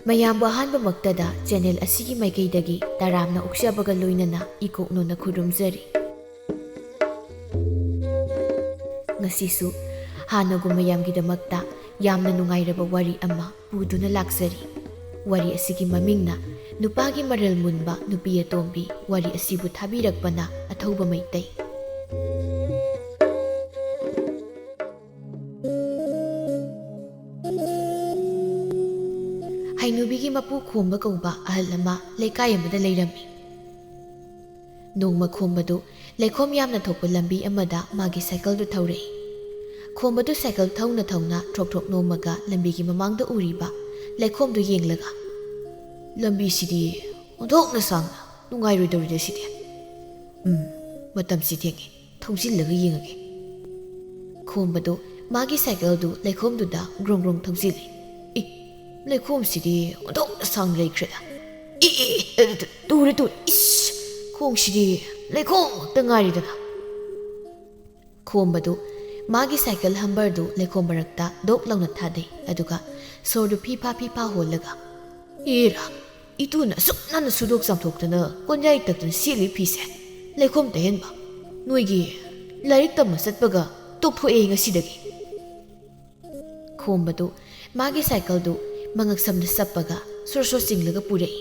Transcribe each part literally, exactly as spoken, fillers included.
ꯃꯌꯥꯝꯕꯨ ꯑꯍꯥꯟꯕꯃꯛꯇꯗ ꯆꯦꯅꯦꯜ ꯑꯁꯤꯒꯤ ꯃꯥꯏꯀꯩꯗꯒꯤ ꯇꯔꯥꯝꯅ ꯑꯣꯛꯆꯕꯒ ꯂꯣꯏꯅꯅ ꯏꯀꯣꯛꯅꯣꯅ ꯈꯨꯔꯨꯝꯖꯔꯤ꯫ ꯉꯁꯤꯁꯨ ꯍꯥꯟꯅꯒꯨꯝ ꯃꯌꯥꯝꯒꯤꯗꯃꯛꯇ ꯌꯥꯝꯅ ꯅꯨꯡꯉꯥꯏꯔꯕ ꯋꯥꯔꯤ ꯑꯃ ꯄꯨꯗꯨꯅ ꯂꯥꯛꯆꯔꯤ꯫ ꯋꯥꯔꯤ ꯑꯁꯤꯒꯤ ꯃꯃꯤꯡꯅ ꯅꯨꯄꯥꯒꯤ ꯃꯔꯜ ꯃꯨꯟꯕ ꯅꯨꯄꯤ ꯑꯇꯣꯝꯕꯤ꯫ ꯋꯥꯔꯤ ꯑꯁꯤꯕꯨ ꯊꯥꯕꯤꯔꯛꯄꯅ ꯑꯊꯧꯕ ꯃꯩꯇꯩ꯫ ꯍꯩꯅꯨꯕꯤꯒꯤ ꯃꯄꯨ ꯈꯣꯝꯕ ꯀꯧꯕ ꯑꯍꯜ ꯑꯃ ꯂꯩꯀꯥꯏ ꯑꯃꯗ ꯂꯩꯔꯝꯃꯤ꯫ ꯅꯣꯡꯃ ꯈꯣꯝꯕꯗꯨ ꯂꯩꯈꯣꯝ ꯌꯥꯝꯅ ꯊꯣꯛꯄ ꯂꯝꯕꯤ ꯑꯃꯗ ꯃꯥꯒꯤ ꯁꯥꯏꯀꯜꯗꯨ ꯊꯧꯔꯛꯏ꯫ ꯈꯣꯝꯕꯗꯨ ꯁꯥꯏꯀꯜ ꯊꯧꯅ ꯊꯧꯅ ꯊ꯭ꯔꯣꯛ ꯊ꯭ꯔꯣꯛ ꯅꯣꯝꯃꯒ ꯂꯝꯕꯤꯒꯤ ꯃꯃꯥꯡꯗ ꯎꯔꯤꯕ ꯂꯩꯈꯣꯝꯗꯨ ꯌꯦꯡꯂꯒ, "ꯂꯝꯕꯤꯁꯤꯗꯤ ꯑꯣꯟꯊꯣꯛꯅ ꯁꯥꯡꯅ ꯅꯨꯡꯉꯥꯏꯔꯣꯏꯗꯧꯔꯤꯗ ꯁꯤꯗꯤ꯫ ꯎꯝ, ꯃꯇꯝꯁꯤ ꯊꯦꯡꯉꯦ, ꯊꯧꯖꯤꯜꯂꯒ ꯌꯦꯡꯉꯒꯦ"꯫ ꯈꯣꯝꯕꯗꯨ ꯃꯥꯒꯤ ꯁꯥꯏꯀꯜꯗꯨ ꯂꯩꯈꯣꯝꯗꯨꯗ ꯒ꯭ꯔꯣꯡ ꯒ꯭ꯔꯣꯡ ꯊꯧꯖꯤꯜꯂꯤ꯫ "ꯑꯦ, ꯂꯩꯈꯣꯝꯁꯤꯗꯤ ꯑꯣꯟꯊꯣꯛꯅ ꯁꯥꯡꯅ ꯂꯩꯈ꯭ꯔꯦꯗ꯫ ꯑꯦ, ꯑꯦ, ꯑꯦ, ꯇꯨꯔꯦ, ꯇꯨꯔꯦ, ꯏꯁ! ꯈꯣꯡꯁꯤꯗꯤ ꯂꯩꯈꯣꯝ ꯉꯥꯛꯇ ꯉꯥꯏꯔꯦꯗꯅ"꯫ ꯈꯣꯝꯕꯗꯨ ꯃꯥꯒꯤ ꯁꯥꯏꯀꯜ ꯍꯝꯕꯔꯗꯨ ꯂꯩꯈꯣꯝ ꯃꯔꯛꯇ ꯗꯣꯛ ꯂꯥꯎꯅ ꯊꯥꯗꯩ, ꯑꯗꯨꯒ ꯁꯣꯔꯗꯨ ꯐꯤ ꯐꯥ ꯐꯤ ꯐꯥ ꯍꯣꯜꯂꯒ, "ꯑꯦꯔꯥ, ꯏꯇꯨꯅ ꯑꯁꯨꯛ ꯅꯥꯟꯅ ꯁꯨꯗꯣꯛ ꯆꯥꯝꯊꯣꯛꯇꯅ ꯀꯣꯟꯌꯥꯏ ꯇꯛꯇꯅ ꯁꯦꯠꯂꯤ ꯐꯤꯁꯦ ꯂꯩꯈꯣꯝ ꯇꯩꯍꯟꯕ꯫ ꯅꯣꯏꯒꯤ ꯂꯥꯏꯔꯤꯛ ꯇꯝꯕ ꯆꯠꯄꯒ ꯇꯣꯛꯊꯣꯛꯑꯦ ꯉꯁꯤꯗꯒꯤ"꯫ ꯈꯣꯝꯕꯗꯨ ꯃꯥꯒꯤ ꯁꯥꯏꯀꯜꯗꯨ ꯃꯉꯛꯁꯝꯗ ꯆꯞꯄꯒ ꯁꯣꯔ ꯁꯣꯔ ꯆꯤꯡꯂꯒ ꯄꯨꯔꯛꯏ꯫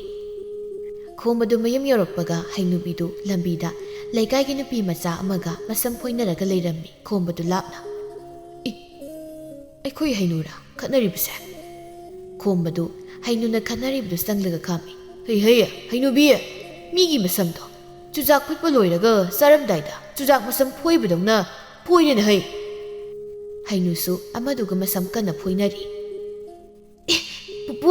ꯈꯣꯝꯕꯗꯨ ꯃꯌꯨꯝ ꯌꯧꯔꯛꯄꯒ ꯍꯩꯅꯨꯕꯤꯗꯨ ꯂꯝꯕꯤꯗ ꯂꯩꯀꯥꯏꯒꯤ ꯅꯨꯄꯤ ꯃꯆꯥ ꯑꯃꯒ ꯃꯁꯝ ꯐꯣꯏꯅꯔꯒ ꯂꯩꯔꯝꯃꯤ꯫ ꯈꯣꯝꯕꯗꯨ ꯂꯥꯞꯅ, "ꯏ, ꯑꯩꯈꯣꯏ ꯍꯩꯅꯨꯔꯥ ꯈꯠꯅꯔꯤꯕꯁꯦ?" ꯈꯣꯝꯕꯗꯨ ꯍꯩꯅꯨꯅ ꯈꯠꯅꯔꯤꯕꯗꯨ ꯆꯪꯂꯒ ꯈꯥꯝꯃꯤ꯫ "ꯍꯩ ꯍꯩ, ꯍꯩꯅꯨꯕꯤ, ꯃꯤꯒꯤ ꯃꯁꯝꯗꯣ ꯆꯨꯖꯥꯛ ꯐꯨꯠꯄ ꯂꯣꯏꯔꯒ ꯆꯥꯔꯝꯗꯥꯏꯗ ꯆꯨꯖꯥꯛ ꯃꯁꯝ ꯐꯣꯏꯕꯗꯧꯅ ꯐꯣꯏꯔꯦꯅ ꯍꯩ!" ꯍꯩꯅꯨꯁꯨ ꯑꯃꯗꯨꯒ ꯃꯁꯝ ꯀꯟꯅ ꯐꯣꯏꯅꯔꯤ꯫ "ꯑꯦ, ꯄꯨꯄꯨ,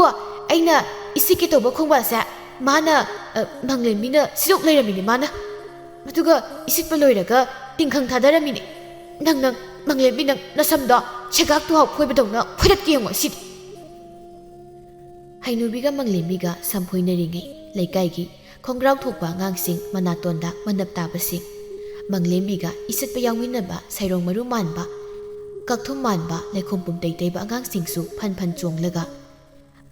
ꯑꯩꯅ ꯏꯁꯤꯠꯀꯦ ꯇꯧꯕ ꯈꯣꯡꯕꯥꯁꯦ ꯃꯥꯅ, ꯑ, ꯃꯪꯂꯦꯝꯕꯤꯅ ꯁꯤꯗꯣꯛ ꯂꯩꯔꯝꯃꯤꯅꯦ ꯃꯥꯅ꯫ ꯑꯗꯨꯒ ꯏꯁꯤꯠꯄ ꯂꯣꯏꯔꯒ ꯇꯤꯡꯈꯪ ꯊꯥꯗꯔꯝꯃꯤꯅꯦ꯫ ꯅꯪ, ꯅꯪ, ꯃꯪꯂꯦꯝꯕꯤ, ꯅꯪ ꯅꯁꯝꯗꯣ ꯁꯦꯒꯥꯛ ꯇꯨꯍꯥꯎ ꯐꯣꯏꯕꯗꯧꯅ ꯐꯣꯏꯔꯛꯀꯦ ꯌꯦꯡꯉꯣ ꯁꯤꯗꯤ"꯫ ꯍꯩꯅꯨꯕꯤꯒ ꯃꯪꯂꯦꯝꯕꯤꯒ ꯁꯝ ꯐꯣꯏꯅꯔꯤꯉꯩ ꯂꯩꯀꯥꯏꯒꯤ ꯈꯣꯡꯒ꯭ꯔꯥꯎ ꯊꯣꯛꯄ ꯑꯉꯥꯡꯁꯤꯡ ꯃꯅꯥꯇꯣꯟꯗ ꯃꯅꯞ ꯇꯥꯕꯁꯤꯡ, ꯃꯪꯂꯦꯝꯕꯤꯒ ꯏꯁꯠꯄ ꯌꯥꯎꯃꯤꯟꯅꯕ ꯁꯩꯔꯣꯡ ꯃꯔꯨ ꯃꯥꯟꯕ, ꯀꯛꯊꯨꯝ ꯃꯥꯟꯕ, ꯂꯩꯈꯣꯝ ꯄꯨꯝꯇꯩ ꯇꯩꯕ ꯑꯉꯥꯡꯁꯤꯡꯁꯨ ꯐꯟ ꯐꯟ ꯆꯣꯡꯂꯒ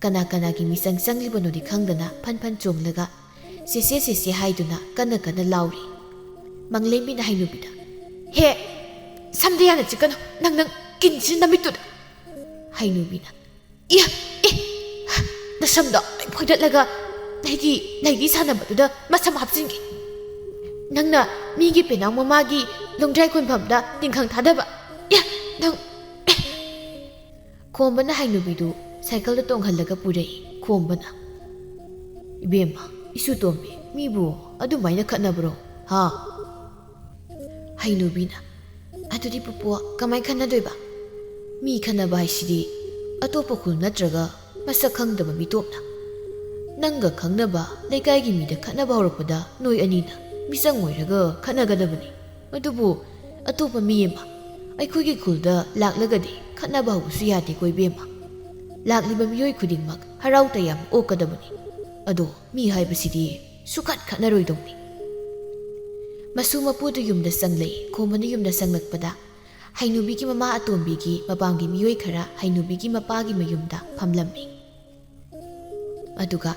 ꯀꯅꯥ ꯀꯅꯥꯒꯤ ꯃꯤꯆꯪ ꯆꯪꯂꯤꯕꯅꯣꯗꯤ ꯈꯪꯗꯅ ꯐꯟ ꯐꯟ ꯆꯣꯡꯂꯒ "ꯆꯦꯆꯦ, ꯆꯦꯆꯦ" ꯍꯥꯏꯗꯨꯅ ꯀꯟꯅ ꯀꯟꯅ ꯂꯥꯎꯔꯤ꯫ ꯃꯪꯂꯦꯝꯕꯤꯅ ꯍꯩꯅꯨꯕꯤꯗ, "ꯍꯦ, ꯁꯝꯗ ꯌꯥꯅ ꯆꯤꯛꯀꯅꯨ, ꯅꯪ, ꯅꯪ ꯀꯤꯟꯁꯤꯅ ꯅꯃꯤꯠꯇꯨꯗ!" ꯍꯩꯅꯨꯕꯤꯅ, "ꯏ, ꯏ, ꯅꯁꯝꯗꯣ ꯂꯣꯏ ꯐꯣꯏꯗꯠꯂꯒ ꯂꯩꯒꯤ, ꯂꯩꯒꯤ ꯁꯥꯟꯅꯕꯗꯨꯗ ꯃꯁꯝ ꯍꯥꯞꯆꯤꯟꯒꯦ꯫ ꯅꯪꯅ ꯃꯤꯒꯤ ꯄꯦꯅꯥꯎ ꯃꯃꯥꯒꯤ ꯂꯣꯡꯗ꯭ꯔꯥꯏ ꯀꯣꯟꯐꯝꯗ ꯇꯤꯡꯈꯪ ꯊꯥꯗꯕ꯫ ꯏ, ꯅꯪ!" ꯈꯣꯝꯕꯅ ꯍꯩꯅꯨꯕꯤꯗꯨ ꯁꯥꯏꯀꯜꯗ ꯇꯣꯡꯍꯜꯂꯒ ꯄꯨꯔꯛꯏ꯫ ꯈꯣꯝꯕꯅ, "ꯏꯕꯦꯝꯃ, ꯏꯁꯨ ꯇꯣꯝꯕꯤ, ꯃꯤꯕꯨ ꯑꯗꯨꯃꯥꯏꯅ ꯈꯠꯅꯕ꯭ꯔꯣ, ꯍꯥ?" ꯍꯩꯅꯨꯕꯤꯅ, "ꯑꯗꯨꯗꯤ ꯄꯨꯄꯨ, ꯀꯃꯥꯏ ꯈꯠꯅꯗꯣꯏꯕ? ꯃꯤ ꯈꯠꯅꯕ ꯍꯥꯏꯁꯤꯗꯤ ꯑꯇꯣꯞꯄ ꯈꯨꯜ ꯅꯠꯇ꯭ꯔꯒ ꯃꯁꯛ ꯈꯪꯗꯕ ꯃꯤꯇꯣꯞꯅ꯫ ꯅꯪꯒ ꯈꯪꯅꯕ ꯂꯩꯀꯥꯏꯒꯤ ꯃꯤꯗ ꯈꯠꯅꯕ ꯍꯧꯔꯛꯄꯗ ꯅꯣꯏ ꯑꯅꯤꯅ ꯃꯤꯆꯪ ꯑꯣꯏꯔꯒ ꯈꯠꯅꯒꯗꯕꯅꯤ꯫ ꯑꯗꯨꯕꯨ ꯑꯇꯣꯞꯄ ꯃꯤ ꯑꯃ ꯑꯩꯈꯣꯏꯒꯤ ꯈꯨꯜꯗ ꯂꯥꯛꯂꯒꯗꯤ ꯈꯠꯅꯕ ꯍꯧꯕꯁꯨ ꯌꯥꯗꯦꯀꯣ ꯏꯕꯦꯝꯃ꯫ ꯂꯥꯛꯂꯤꯕ ꯃꯤꯑꯣꯏ ꯈꯨꯗꯤꯡꯃꯛ ꯍꯔꯥꯎ ꯇꯌꯥꯝ ꯑꯣꯛꯀꯗꯕꯅꯤ꯫ ꯑꯗꯣ ꯃꯤ ꯍꯥꯏꯕꯁꯤꯗꯤ ꯁꯨꯈꯠ ꯈꯠꯅꯔꯣꯏꯗꯧꯅꯤ꯫" ꯃꯁꯨ ꯃꯄꯨꯗꯨ ꯌꯨꯝꯗ ꯆꯪꯂꯛꯏ꯫ ꯈꯣꯝꯕꯅ ꯌꯨꯝꯗ ꯆꯪꯂꯛꯄꯗ ꯍꯩꯅꯨꯕꯤꯒꯤ ꯃꯃꯥ ꯑꯇꯣꯝꯕꯤꯒꯤ ꯃꯄꯥꯝꯒꯤ ꯃꯤꯑꯣꯏ ꯈꯔ ꯍꯩꯅꯨꯕꯤꯒꯤ ꯃꯄꯥꯒꯤ ꯃꯌꯨꯝꯗ ꯐꯝꯂꯝꯃꯤ꯫ ꯑꯗꯨꯒ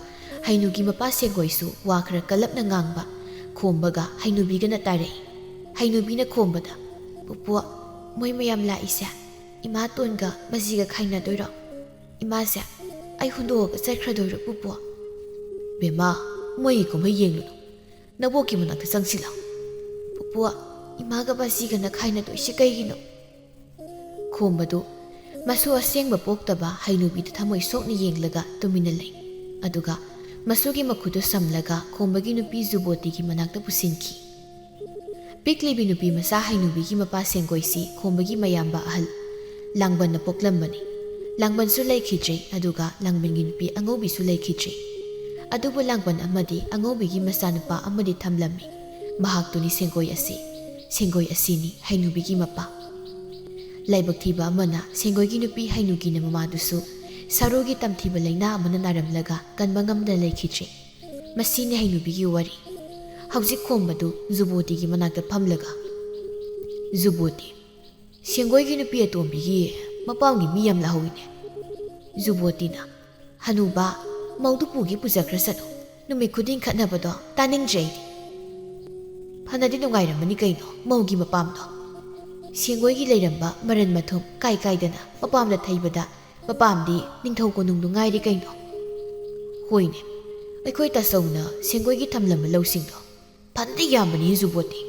ꯍꯩꯅꯨꯒꯤ ꯃꯄꯥ ꯁꯦꯡꯒꯣꯏꯁꯨ ꯋꯥ ꯈꯔ ꯀꯜꯂꯞꯅ ꯉꯥꯡꯕ ꯈꯣꯝꯕꯒ ꯍꯩꯅꯨꯕꯤꯒꯅ ꯇꯥꯔꯛꯏ꯫ ꯍꯩꯅꯨꯕꯤꯅ ꯈꯣꯝꯕꯗ, "ꯄꯨꯄꯨ, ꯃꯣꯏ ꯃꯌꯥꯝ ꯂꯥꯛꯏꯁꯦ ꯏꯃꯥꯇꯣꯟꯒ ꯕꯖꯤꯒ ꯈꯥꯏꯅꯗꯣꯏꯔꯣ? ꯏꯃꯥꯁꯦ ꯑꯩ ꯍꯨꯟꯗꯣꯛꯑꯒ ꯆꯠꯈ꯭ꯔꯗꯣꯏꯔꯣ ꯄꯨꯄꯨ?" "ꯕꯦꯝꯃ, ꯃꯣꯏꯒꯤ ꯀꯨꯝꯍꯩ ꯌꯦꯡꯂꯨꯅꯨ꯫ ꯅꯕꯣꯛꯀꯤ ꯃꯅꯥꯛꯇ ꯆꯪꯁꯤꯜꯂꯣ꯫" "ꯄꯨꯄꯨ, ꯏꯃꯥꯒ ꯕꯥꯖꯤꯒꯅ ꯈꯥꯏꯅꯗꯣꯏꯁꯦ ꯀꯩꯒꯤꯅꯣ?" ꯈꯣꯝꯕꯗꯨ ꯃꯁꯨ ꯑꯁꯦꯡꯕ ꯄꯣꯛꯇꯕ ꯍꯩꯅꯨꯕꯤꯗ ꯊꯃꯣꯏ ꯁꯣꯛꯅ ꯌꯦꯡꯂꯒ ꯇꯨꯃꯤꯟꯅ ꯂꯩ꯫ ꯑꯗꯨꯒ ꯃꯁꯨꯒꯤ ꯃꯈꯨꯠꯇꯨ ꯁꯝꯂꯒ ꯈꯣꯝꯕꯒꯤ ꯅꯨꯄꯤ ꯖꯨꯕꯣꯇꯤꯒꯤ ꯃꯅꯥꯛꯇ ꯄꯨꯁꯤꯟꯈꯤ꯫ ꯄꯤꯛꯂꯤꯕꯤ ꯅꯨꯄꯤ ꯃꯆꯥ ꯍꯩꯅꯨꯕꯤꯒꯤ ꯃꯄꯥ ꯁꯦꯡꯒꯣꯏꯁꯤ ꯈꯣꯝꯕꯒꯤ ꯃꯌꯥꯝꯕ ꯑꯍꯜ ꯂꯥꯡꯕꯟꯅ ꯄꯣꯛꯂꯝꯕꯅꯤ꯫ ꯂꯥꯡꯕꯟꯁꯨ ꯂꯩꯈꯤꯗ꯭ꯔꯦ, ꯑꯗꯨꯒ ꯂꯥꯡꯕꯟꯒꯤ ꯅꯨꯄꯤ ꯑꯉꯧꯕꯤꯁꯨ ꯂꯩꯈꯤꯗ꯭ꯔꯦ꯫ ꯑꯗꯨꯕꯨ ꯂꯥꯡꯕꯟ ꯑꯃꯗꯤ ꯑꯉꯧꯕꯤꯒꯤ ꯃꯆꯥꯅꯨꯄꯥ ꯑꯃꯗꯤ ꯊꯝꯂꯝꯃꯤ꯫ ꯃꯍꯥꯛꯇꯨꯅꯤ ꯁꯦꯡꯒꯣꯏ ꯑꯁꯤ꯫ ꯁꯦꯡꯒꯣꯏ ꯑꯁꯤꯅꯤ ꯍꯩꯅꯨꯕꯤꯒꯤ ꯃꯄꯥ꯫ ꯂꯥꯏꯕꯛ ꯊꯤꯕ ꯑꯃꯅ ꯁꯦꯡꯒꯣꯏꯒꯤ ꯅꯨꯄꯤ ꯍꯩꯅꯨꯒꯤꯅ ꯃꯃꯥꯗꯨꯁꯨ ꯁꯔꯨꯒꯤ ꯇꯝꯊꯤꯕ ꯂꯩꯅꯥ ꯑꯃꯅ ꯅꯥꯔꯝꯂꯒ ꯀꯟꯕ ꯉꯝꯗꯅ ꯂꯩꯈꯤꯗ꯭ꯔꯦ꯫ ꯃꯁꯤꯅꯤ ꯍꯩꯅꯨꯕꯤꯒꯤ ꯋꯥꯔꯤ꯫ ꯍꯧꯖꯤꯛ ꯈꯣꯝꯕꯗꯨ ꯖꯨꯕꯣꯇꯤꯒꯤ ꯃꯅꯥꯛꯇ ꯐꯝꯂꯒ, "ꯖꯨꯕꯣꯇꯤ, ꯁꯦꯡꯒꯣꯏꯒꯤ ꯅꯨꯄꯤ ꯑꯇꯣꯝꯕꯤꯒꯤ ꯃꯄꯥꯝꯒꯤ ꯃꯤ ꯌꯥꯝ ꯂꯥꯛꯍꯧꯋꯤꯅꯦ꯫" ꯖꯨꯕꯣꯇꯤꯅ, "ꯍꯅꯨꯕ, ꯃꯧꯗꯨ ꯄꯨꯒꯦ ꯄꯨꯖꯈ꯭ꯔꯁꯅꯨ꯫ ꯅꯨꯃꯤꯠ ꯈꯨꯗꯤꯡ ꯈꯠꯅꯕꯗꯣ ꯇꯥꯅꯤꯡꯗ꯭ꯔꯦ ꯑꯩꯗꯤ꯫ ꯐꯅꯗꯤ ꯅꯨꯡꯉꯥꯏꯔꯝꯃꯅꯤ ꯀꯩꯅꯣ ꯃꯧꯒꯤ ꯃꯄꯥꯝꯗꯣ꯫ ꯁꯦꯡꯒꯣꯏꯒꯤ ꯂꯩꯔꯝꯕ ꯃꯔꯟ ꯃꯊꯨꯝ ꯀꯥꯏ ꯀꯥꯏꯗꯅ ꯃꯄꯥꯝꯗ ꯊꯩꯕꯗ ꯃꯄꯥꯝꯗꯤ ꯅꯤꯡꯊꯧ ꯀꯣꯅꯨꯡꯗꯨ ꯉꯥꯏꯔꯦ ꯀꯩꯅꯣ꯫ ꯍꯣꯏꯅꯦ, ꯑꯩꯈꯣꯏ ꯇꯥꯆꯧꯅ ꯁꯦꯡꯒꯣꯏꯒꯤ ꯊꯝꯂꯝꯕ ꯂꯧꯁꯤꯡꯗꯣ ꯐꯅꯗꯤ ꯌꯥꯝꯕꯅꯤ ꯖꯨꯕꯣꯠꯇꯤ꯫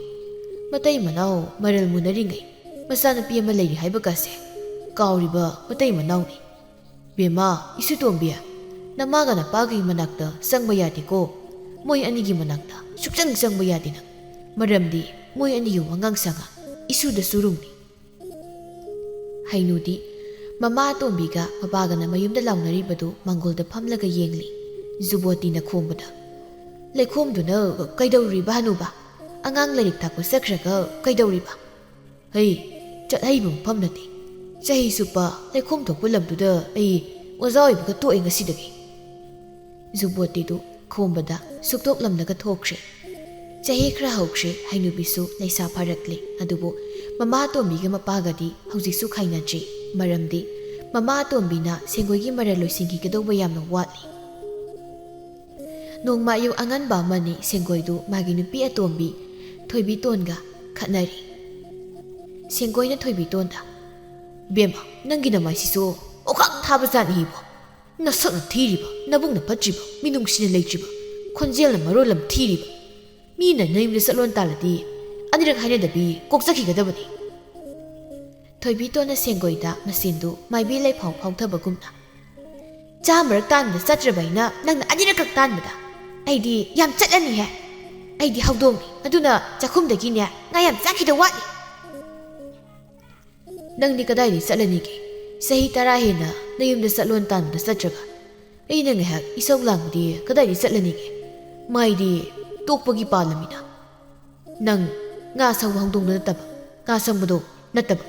ꯃꯇꯩ ꯃꯅꯥꯎ ꯃꯔꯜ ꯃꯨꯅꯔꯤꯉꯩ ꯃꯆꯥꯅꯨꯄꯤ ꯑꯃ ꯂꯩꯔꯤ ꯍꯥꯏꯕꯒꯁꯦ ꯀꯥꯎꯔꯤꯕ ꯃꯇꯩ ꯃꯅꯥꯎꯅꯤ꯫ ꯕꯦꯝꯃ, ꯏꯁꯨꯇꯣꯝꯕꯤ, ꯅꯃꯥꯒ ꯅꯄꯥꯒꯤ ꯃꯅꯥꯛꯇ ꯆꯪꯕ ꯌꯥꯗꯦꯀꯣ꯫ ꯃꯣꯏ ꯑꯅꯤꯒꯤ ꯃꯅꯥꯛꯇ ꯁꯨꯛꯆꯪ ꯆꯪꯕ ꯌꯥꯗꯦ ꯅꯪ꯫ ꯃꯔꯝꯗꯤ ꯃꯣꯏ ꯑꯅꯤꯒꯤ ꯋꯥꯉꯥꯡ ꯁꯉꯥꯡ ꯏꯁꯨꯗ ꯆꯨꯔꯨꯡꯅꯤ꯫" ꯍꯩꯅꯨꯗꯤ ꯃꯃꯥ ꯑꯇꯣꯝꯕꯤꯒ ꯃꯄꯥꯒꯅ ꯃꯌꯨꯝꯗ ꯂꯥꯎꯅꯔꯤꯕꯗꯨ ꯃꯥꯡꯒꯣꯜꯗ ꯐꯝꯂꯒ ꯌꯦꯡꯂꯤ꯫ ꯖꯨꯕꯣꯇꯤꯅ ꯈꯣꯡꯕꯗ, "ꯂꯩꯈꯣꯝꯗꯨꯅ ꯀꯩꯗꯧꯔꯤꯕ ꯍꯅꯨꯕ? ꯑꯉꯥꯡ ꯂꯥꯏꯔꯤꯛ ꯇꯥꯛꯄ ꯆꯠꯈ꯭ꯔꯒ ꯀꯩꯗꯧꯔꯤꯕ? ꯍꯩ, ꯆꯠꯍꯩꯕ ꯃꯐꯝ ꯅꯠꯇꯦ꯫ ꯆꯍꯤ ꯆꯨꯞꯄ ꯂꯩꯈꯣꯝ ꯊꯣꯛꯄ ꯂꯝꯗꯨꯗ ꯑꯩ ꯑꯣꯖꯥ ꯑꯣꯏꯕꯒ ꯇꯣꯛꯑꯦ ꯉꯁꯤꯗꯒꯤ꯫" ꯖꯨꯕꯣꯇꯤꯗꯨ ꯈꯣꯝꯕꯗ ꯁꯨꯛꯇꯣꯛꯂꯝꯂꯒ ꯊꯣꯛꯈ꯭ꯔꯦ꯫ ꯆꯍꯤ ꯈꯔ ꯍꯧꯈ꯭ꯔꯦ, ꯍꯩꯅꯨꯕꯤꯁꯨ ꯂꯩꯁꯥ ꯐꯥꯔꯛꯂꯦ꯫ ꯑꯗꯨꯕꯨ ꯃꯃꯥ ꯑꯇꯣꯝꯕꯤꯒ ꯃꯄꯥꯒꯗꯤ ꯍꯧꯖꯤꯛꯁꯨ ꯈꯥꯏꯅꯗ꯭ꯔꯤ꯫ ꯃꯔꯝꯗꯤ ꯃꯃꯥ ꯑꯇꯣꯝꯕꯤꯅ ꯁꯦꯡꯒꯣꯏꯒꯤ ꯃꯔꯜ ꯂꯣꯏꯁꯤꯟꯈꯤꯒꯗꯧꯕ ꯌꯥꯝꯅ ꯋꯥꯠꯂꯤ꯫ ꯅꯣꯡꯃ ꯑꯌꯨꯛ ꯑꯉꯟꯕ ꯑꯃꯅꯤ, ꯁꯦꯡꯒꯣꯏꯗꯨ ꯃꯥꯒꯤ ꯅꯨꯄꯤ ꯑꯇꯣꯝꯕꯤ ꯊꯣꯏꯕꯤꯇꯣꯟꯒ ꯈꯠꯅꯔꯤ꯫ ꯁꯦꯡꯒꯣꯏꯅ ꯊꯣꯏꯕꯤꯇꯣꯟꯗ, "ꯕꯦꯝꯃ, ꯅꯪꯒꯤ ꯅꯃꯥꯏꯁꯤꯁꯨ ꯑꯣꯈꯥꯛ ꯊꯥꯕ ꯖꯥꯠꯅꯤ ꯏꯕꯣ꯫ ꯅꯁꯛꯅ ꯊꯤꯔꯤꯕ, ꯅꯕꯨꯛꯅ ꯐꯠꯇ꯭ꯔꯤꯕ, ꯃꯤꯅꯨꯡꯁꯤꯅ ꯂꯩꯇ꯭ꯔꯤꯕ, ꯈꯣꯟꯖꯦꯜꯅ ꯃꯔꯣꯜ ꯑꯃ ꯊꯤꯔꯤꯕ꯫ ꯃꯤꯅ ꯅꯌꯨꯝꯗ ꯆꯠꯂꯣꯟ ꯇꯥꯜꯂꯗꯤ ꯑꯅꯤꯔꯛ ꯍꯥꯏꯅꯗꯕꯤ ꯀꯣꯛ ꯆꯠꯈꯤꯒꯗꯕꯅꯤ꯫" ꯊꯣꯏꯕꯤꯇꯣꯟꯅ ꯁꯦꯡꯒꯣꯏꯗ ꯃꯁꯤꯟꯗꯨ ꯃꯥꯏꯕꯤ ꯂꯩꯐꯥꯎ ꯐꯥꯎꯊꯕꯒꯨꯝꯅ, "ꯆꯥꯃꯔꯛ ꯇꯥꯟꯕꯗ ꯆꯠꯇ꯭ꯔꯕ ꯑꯩꯅ ꯅꯪꯅ ꯑꯅꯤꯔꯛꯈꯛ ꯇꯥꯟꯕꯗ ꯑꯩꯗꯤ ꯌꯥꯝ ꯆꯠꯂꯅꯤꯍꯦ꯫ ꯑꯩꯗꯤ ꯍꯧꯗꯣꯡꯅꯤ, ꯑꯗꯨꯅ ꯆꯥꯛꯈꯨꯝꯗꯒꯤꯅꯦ ꯉꯥ ꯌꯥꯝ ꯆꯥꯈꯤꯗꯧ ꯋꯥꯠꯂꯤ꯫" "ꯅꯪꯗꯤ ꯀꯗꯥꯏꯗ ꯆꯠꯂꯅꯤꯒꯦ? ꯆꯍꯤ ꯇꯔꯥ ꯍꯦꯟꯅ ꯅꯌꯨꯝꯗ ꯆꯠꯂꯣꯟ ꯇꯥꯟꯕꯗ ꯆꯠꯇ꯭ꯔꯒ꯫ ꯑꯩꯅ ꯉꯥꯏꯍꯥꯛ ꯏꯁꯧ ꯂꯥꯡꯕꯗꯤ ꯀꯗꯥꯏꯗ ꯆꯠꯂꯅꯤꯒꯦ? ꯃꯥꯏꯗꯤ ꯇꯣꯛꯄꯒꯤ ꯄꯥꯜꯂꯝꯃꯤꯅ꯫ ꯅꯪ ꯉꯥ ꯁꯪꯕ ꯍꯧꯗꯣꯡꯗꯣ ꯅꯠꯇꯕ, ꯉꯥ ꯁꯪꯕꯗꯣ ꯅꯠꯇꯕ,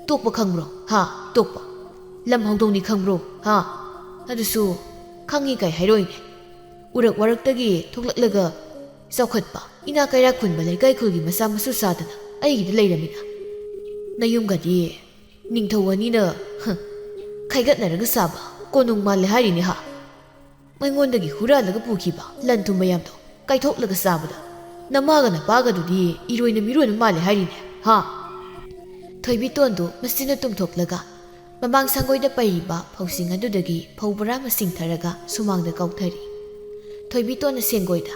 ꯇꯣꯛꯄ ꯈꯪꯕ꯭ꯔꯣ? ꯍꯥ? ꯇꯣꯛꯄ꯫ ꯂꯝ ꯍꯧꯗꯣꯡꯅꯤ ꯈꯪꯕ꯭ꯔꯣ? ꯍꯥ? ꯑꯗꯨꯁꯨ ꯈꯪꯉꯤ ꯀꯩ ꯍꯥꯏꯔꯣꯏꯅꯦ꯫ ꯎꯔꯛ ꯋꯥꯔꯛꯇꯒꯤ ꯊꯣꯛꯂꯛꯂꯒ ꯆꯥꯎꯈꯠꯄ, ꯏꯅꯥ ꯀꯩꯔꯥꯛ ꯈꯨꯟꯕ ꯂꯩꯀꯥꯏ ꯈꯨꯜꯒꯤ ꯃꯆꯥ ꯃꯁꯨ ꯁꯥꯗꯅ ꯑꯩꯒꯤꯗ ꯂꯩꯔꯝꯃꯤꯅ꯫ ꯅꯌꯨꯝꯒꯗꯤ ꯅꯤꯡꯊꯧ ꯑꯅꯤꯅ, ꯍ, ꯈꯥꯏꯒꯠꯅꯔꯒ ꯁꯥꯕ ꯀꯣꯅꯨꯡ ꯃꯥꯜꯂꯦ ꯍꯥꯏꯔꯤꯅꯦ ꯍꯥ? ꯑꯩꯉꯣꯟꯗꯒꯤ ꯍꯨꯔꯥꯜꯂꯒ ꯄꯨꯈꯤꯕ ꯂꯟ ꯊꯨꯝ ꯃꯌꯥꯝꯗꯣ ꯀꯥꯏꯊꯣꯛꯂꯒ ꯆꯥꯕꯗ ꯅꯃꯥꯒ ꯅꯄꯥꯒꯗꯨꯗꯤ ꯏꯔꯣꯏꯅ ꯃꯤꯔꯣꯟꯕ ꯃꯥꯜꯂꯦ ꯍꯥꯏꯔꯤꯅꯦ ꯍꯥ? ꯊꯣꯏꯕꯤꯇꯣꯟꯗꯨ ꯃꯆꯤꯟꯅ ꯇꯨꯝꯊꯣꯛꯂꯒ ꯃꯃꯥꯡ ꯁꯪꯒꯣꯏꯗ ꯄꯩꯔꯤꯕ ꯐꯧꯁꯤꯡ ꯑꯗꯨꯗꯒꯤ ꯐꯧ ꯕꯣꯔꯥ ꯃꯁꯤꯡ ꯊꯔꯒ ꯁꯨꯃꯥꯡꯗ ꯀꯥꯎꯊꯔꯤ꯫ ꯊꯣꯏꯕꯤꯇꯣꯟꯅ ꯁꯦꯡꯒꯣꯏꯗ,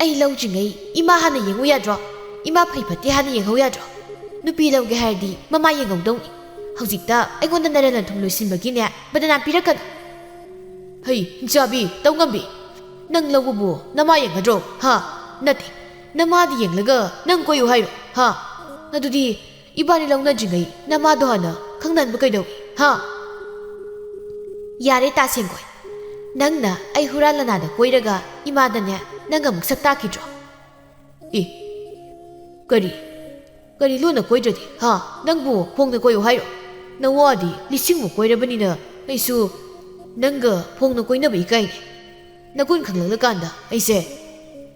"ꯑꯩ ꯂꯧꯗ꯭ꯔꯤꯉꯩ ꯏꯃꯥ ꯍꯥꯟꯅ ꯌꯦꯡꯉꯨ ꯌꯥꯗ꯭ꯔꯣ? ꯏꯃꯥ ꯐꯩ ꯐꯠꯇꯦ ꯍꯥꯟꯅ ꯌꯦꯡꯍꯧ ꯌꯥꯗ꯭ꯔꯣ? ꯅꯨꯄꯤ ꯂꯧꯒꯦ ꯍꯥꯏꯔꯗꯤ ꯃꯃꯥ ꯌꯦꯡꯍꯧꯗꯧꯅꯤ꯫ ꯍꯧꯖꯤꯛꯇ ꯑꯩꯉꯣꯟꯗ ꯅꯔꯟ ꯅꯊꯨꯝ ꯂꯣꯏꯁꯤꯟꯕꯒꯤꯅꯦ ꯕꯗꯅꯥꯝ ꯄꯤꯔꯛꯀꯅꯨ꯫" "ꯍꯩ, ꯍꯤꯡꯆꯥꯕꯤ, ꯇꯧꯉꯝꯕꯤ, ꯅꯪ ꯂꯧꯕꯕꯨ ꯅꯃꯥ ꯌꯦꯡꯒꯗ꯭ꯔꯣ? ꯍꯥ? ꯅꯠꯇꯦ, ꯅꯃꯥꯗꯤ ꯌꯦꯡꯂꯒ ꯅꯪ ꯀꯣꯏꯌꯨ ꯍꯥꯏꯔꯣ? ꯍꯥ? ꯑꯗꯨꯗꯤ ꯏꯕꯥꯅꯤ ꯂꯧꯅꯗ꯭ꯔꯤꯉꯩ ꯅꯃꯥꯗꯣ ꯍꯥꯟꯅ ꯈꯪꯅꯍꯟꯕ ꯀꯩꯗꯧꯏ? ꯍꯥ?" "ꯌꯥꯔꯦ ꯇꯥ ꯁꯦꯡꯒꯣꯏ, ꯅꯪꯅ ꯑꯩ ꯍꯨꯔꯥꯟ ꯂꯅꯥꯗ ꯀꯣꯏꯔꯒ ꯏꯃꯥꯗꯅꯦ ꯅꯪ ꯑꯃꯨꯛ ꯁꯛ ꯇꯥꯛꯈꯤꯗ꯭ꯔꯣ?" "ꯑꯦ, ꯀꯔꯤ? ꯀꯔꯤ ꯂꯣꯟꯅ ꯀꯣꯏꯗ꯭ꯔꯗꯤ? ꯍꯥ? ꯅꯪꯕꯨ ꯐꯣꯡꯅ ꯀꯣꯏꯌꯨ ꯍꯥꯏꯔꯣ? ꯅꯋꯥꯗꯤ ꯂꯤꯁꯤꯡꯃꯨꯛ ꯀꯣꯏꯔꯕꯅꯤꯅ ꯑꯩꯁꯨ ꯅꯪꯒ ꯐꯣꯡꯅ ꯀꯣꯏꯅꯕ ꯏꯀꯥꯏꯅꯦ꯫ ꯅꯒꯨꯟ ꯈꯪꯂꯛꯂꯀꯥꯟꯗ ꯑꯩꯁꯦ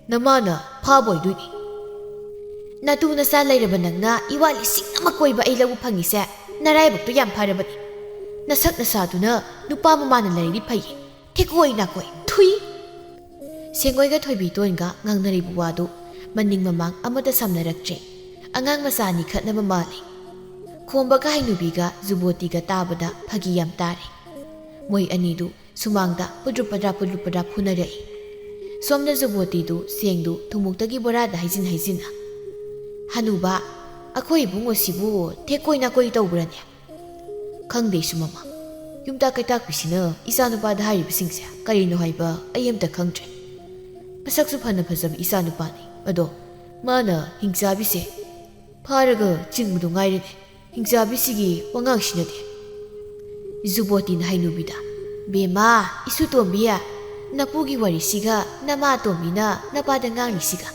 ꯅꯃꯥꯅ ꯐꯥꯕ ꯑꯣꯏꯗꯣꯏꯅꯤ꯫" "ꯅꯇꯨ ꯅꯆꯥ ꯂꯩꯔꯕ ꯅꯪꯅ ꯏꯋꯥ ꯂꯤꯁꯤꯡ ꯑꯃ ꯀꯣꯏꯕ ꯑꯩ ꯂꯧꯕ ꯐꯪꯉꯤꯁꯦ ꯅꯔꯥꯏꯕꯛꯇꯣ ꯌꯥꯝ ꯐꯔꯕꯅꯤ꯫ ꯅꯁꯛ ꯅꯁꯥꯗꯨꯅ ꯅꯨꯄꯥ ꯃꯃꯥꯅ ꯂꯩꯔꯗꯤ ꯐꯩꯌꯦ꯫ ꯊꯦꯛꯀꯣꯏ ꯅꯥꯀꯣꯏ, ꯊꯨꯏ!" ꯁꯦꯡꯒꯣꯏꯒ ꯊꯣꯏꯕꯤꯇꯣꯟꯒ ꯉꯥꯡꯅꯔꯤꯕ ꯋꯥꯗꯨ ꯃꯅꯤꯡ ꯃꯃꯥꯡ ꯑꯃꯠꯇ ꯁꯝꯅꯔꯛꯇ꯭ꯔꯦ꯫ ꯑꯉꯥꯡ ꯃꯆꯥ ꯑꯅꯤ ꯈꯠꯅꯕ ꯃꯥꯜꯂꯤ꯫ ꯈꯣꯝꯕꯒ ꯍꯩꯅꯨꯕꯤꯒ ꯖꯨꯕꯣꯇꯤꯒ ꯇꯥꯕꯗ ꯐꯥꯒꯤ ꯌꯥꯝ ꯇꯥꯔꯦ꯫ ꯃꯣꯏ ꯑꯅꯤꯗꯨ ꯁꯨꯃꯥꯡꯗ ꯄꯨꯗ꯭ꯔꯨꯞ ꯄꯗ꯭ꯔꯥ ꯄꯨꯗ꯭ꯔꯨꯞ ꯄꯗ꯭ꯔꯥ ꯐꯨꯅꯔꯛꯏ꯫ ꯁꯣꯝꯗ ꯖꯨꯕꯣꯇꯤꯗꯨ ꯁꯦꯡꯗꯨ ꯊꯨꯝꯃꯣꯛꯇꯒꯤ ꯕꯣꯔꯥꯗ ꯍꯩꯖꯤꯟ ꯍꯩꯖꯤꯟꯅ, "ꯍꯅꯨꯕ, ꯑꯩꯈꯣꯏ ꯏꯕꯨꯡꯉꯣꯁꯤꯕꯨ ꯊꯦꯛꯀꯣꯏ ꯅꯥꯀꯣꯏ ꯇꯧꯕ꯭ꯔꯅꯦ?" "ꯈꯪꯗꯦ ꯑꯩꯁꯨ ꯃꯃꯥ꯫ ꯌꯨꯝꯇꯥꯛ ꯀꯩꯇꯥꯛꯄꯤꯁꯤꯅ ꯏꯆꯥꯅꯨꯄꯥꯗ ꯍꯥꯏꯔꯤꯕꯁꯤꯡꯁꯦ ꯀꯔꯤꯅꯣ ꯍꯥꯏꯕ ꯑꯩ ꯑꯝꯇ ꯈꯪꯗ꯭ꯔꯦ꯫ ꯃꯁꯛꯁꯨ ꯐꯅ ꯐꯖꯕ ꯏꯆꯥꯅꯨꯄꯥꯅꯤ꯫ ꯑꯗꯣ ꯃꯥꯅ ꯍꯤꯡꯆꯥꯕꯤꯁꯦ ꯐꯥꯔꯒ ꯆꯤꯡꯕꯗꯣ ꯉꯥꯏꯔꯦꯅꯦ꯫ ꯍꯤꯡꯆꯥꯕꯤꯁꯤꯒꯤ ꯋꯥꯉꯥꯡꯁꯤꯅꯗꯤ꯫" ꯖꯨꯕꯣꯇꯤꯅ ꯍꯩꯅꯨꯕꯤꯗ, "ꯕꯦꯝꯃ, ꯏꯁꯨ ꯇꯣꯝꯕꯤ, ꯅꯄꯨꯒꯤ ꯋꯥꯔꯤꯁꯤꯒ ꯅꯃꯥ ꯇꯣꯝꯕꯤꯅ ꯅꯄꯥꯗ ꯉꯥꯡꯂꯤꯁꯤꯒ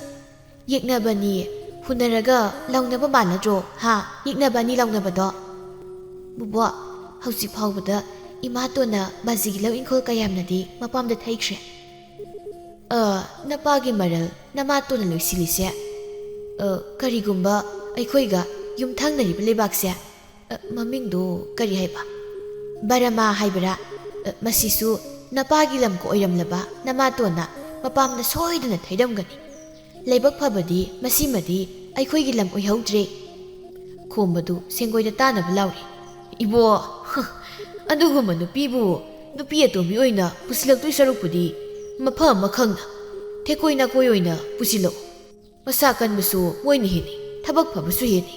ꯌꯦꯛꯅꯕꯅꯤ, ꯍꯨꯟꯅꯔꯒ ꯂꯧꯅꯕ ꯃꯥꯟꯅꯗ꯭ꯔꯣ? ꯍꯥ? ꯌꯦꯛꯅꯕꯅꯤ ꯂꯧꯅꯕꯗꯣ?" "ꯕꯨꯕꯣꯛ, ꯍꯧꯖꯤꯛ ꯐꯥꯎꯕꯗ ꯏꯃꯥꯇꯣꯟꯅ ꯕꯥꯖꯤꯒꯤ ꯂꯧ ꯏꯪꯈꯣꯜ ꯀꯌꯥꯝꯅꯗꯤ ꯃꯄꯥꯝꯗ ꯊꯩꯈ꯭ꯔꯦ꯫ ꯑ, ꯅꯄꯥꯒꯤ ꯃꯔꯜ ꯅꯃꯥꯇꯣꯟꯅ ꯂꯣꯏꯁꯤꯜꯂꯤꯁꯦ, ꯑ, ꯀꯔꯤꯒꯨꯝꯕ ꯑꯩꯈꯣꯏꯒ ꯌꯨꯝꯊꯪꯅꯔꯤꯕ ꯂꯩꯕꯥꯛꯁꯦ, ꯑ, ꯃꯃꯤꯡꯗꯣ ꯀꯔꯤ ꯍꯥꯏꯕ? ꯕꯔꯃꯥ ꯍꯥꯏꯕ꯭ꯔꯥ? ꯑ, ꯃꯁꯤꯁꯨ ꯅꯄꯥꯒꯤ ꯂꯝ ꯑꯣꯏꯔꯝꯂꯕ ꯅꯃꯥꯇꯣꯟꯅ ꯃꯄꯥꯝꯅ ꯁꯣꯏꯗꯅ ꯊꯩꯔꯝꯒꯅꯤ꯫ ꯂꯥꯏꯕꯛ ꯐꯕꯗꯤ ꯃꯁꯤꯃꯗꯤ ꯑꯩꯈꯣꯏꯒꯤ ꯂꯝ ꯑꯣꯏꯍꯧꯗ꯭ꯔꯦ꯫ ꯈꯣꯝꯕꯗꯨ ꯁꯦꯡꯒꯣꯏꯗ ꯇꯥꯅꯕ ꯂꯥꯎꯔꯤ꯫ ꯏꯕꯣ, ꯑꯗꯨꯒꯨꯝꯕ ꯅꯨꯄꯤꯕꯨ ꯅꯨꯄꯤ ꯑꯇꯣꯝꯕꯤ ꯑꯣꯏꯅ ꯄꯨꯁꯤꯜꯂꯛꯇꯣꯏ ꯁꯔꯨꯛꯄꯨꯗꯤ ꯃꯐꯝ ꯑꯃ ꯈꯪꯅ ꯊꯦꯛꯀꯣꯏ ꯅꯥꯀꯣꯏ ꯑꯣꯏꯅ ꯄꯨꯁꯤꯜꯂꯛꯎ꯫ ꯃꯁꯥ ꯀꯟꯕꯁꯨ ꯃꯣꯏꯅ ꯍꯦꯜꯂꯤ, ꯊꯕꯛ ꯐꯕꯁꯨ ꯍꯦꯜꯂꯤ꯫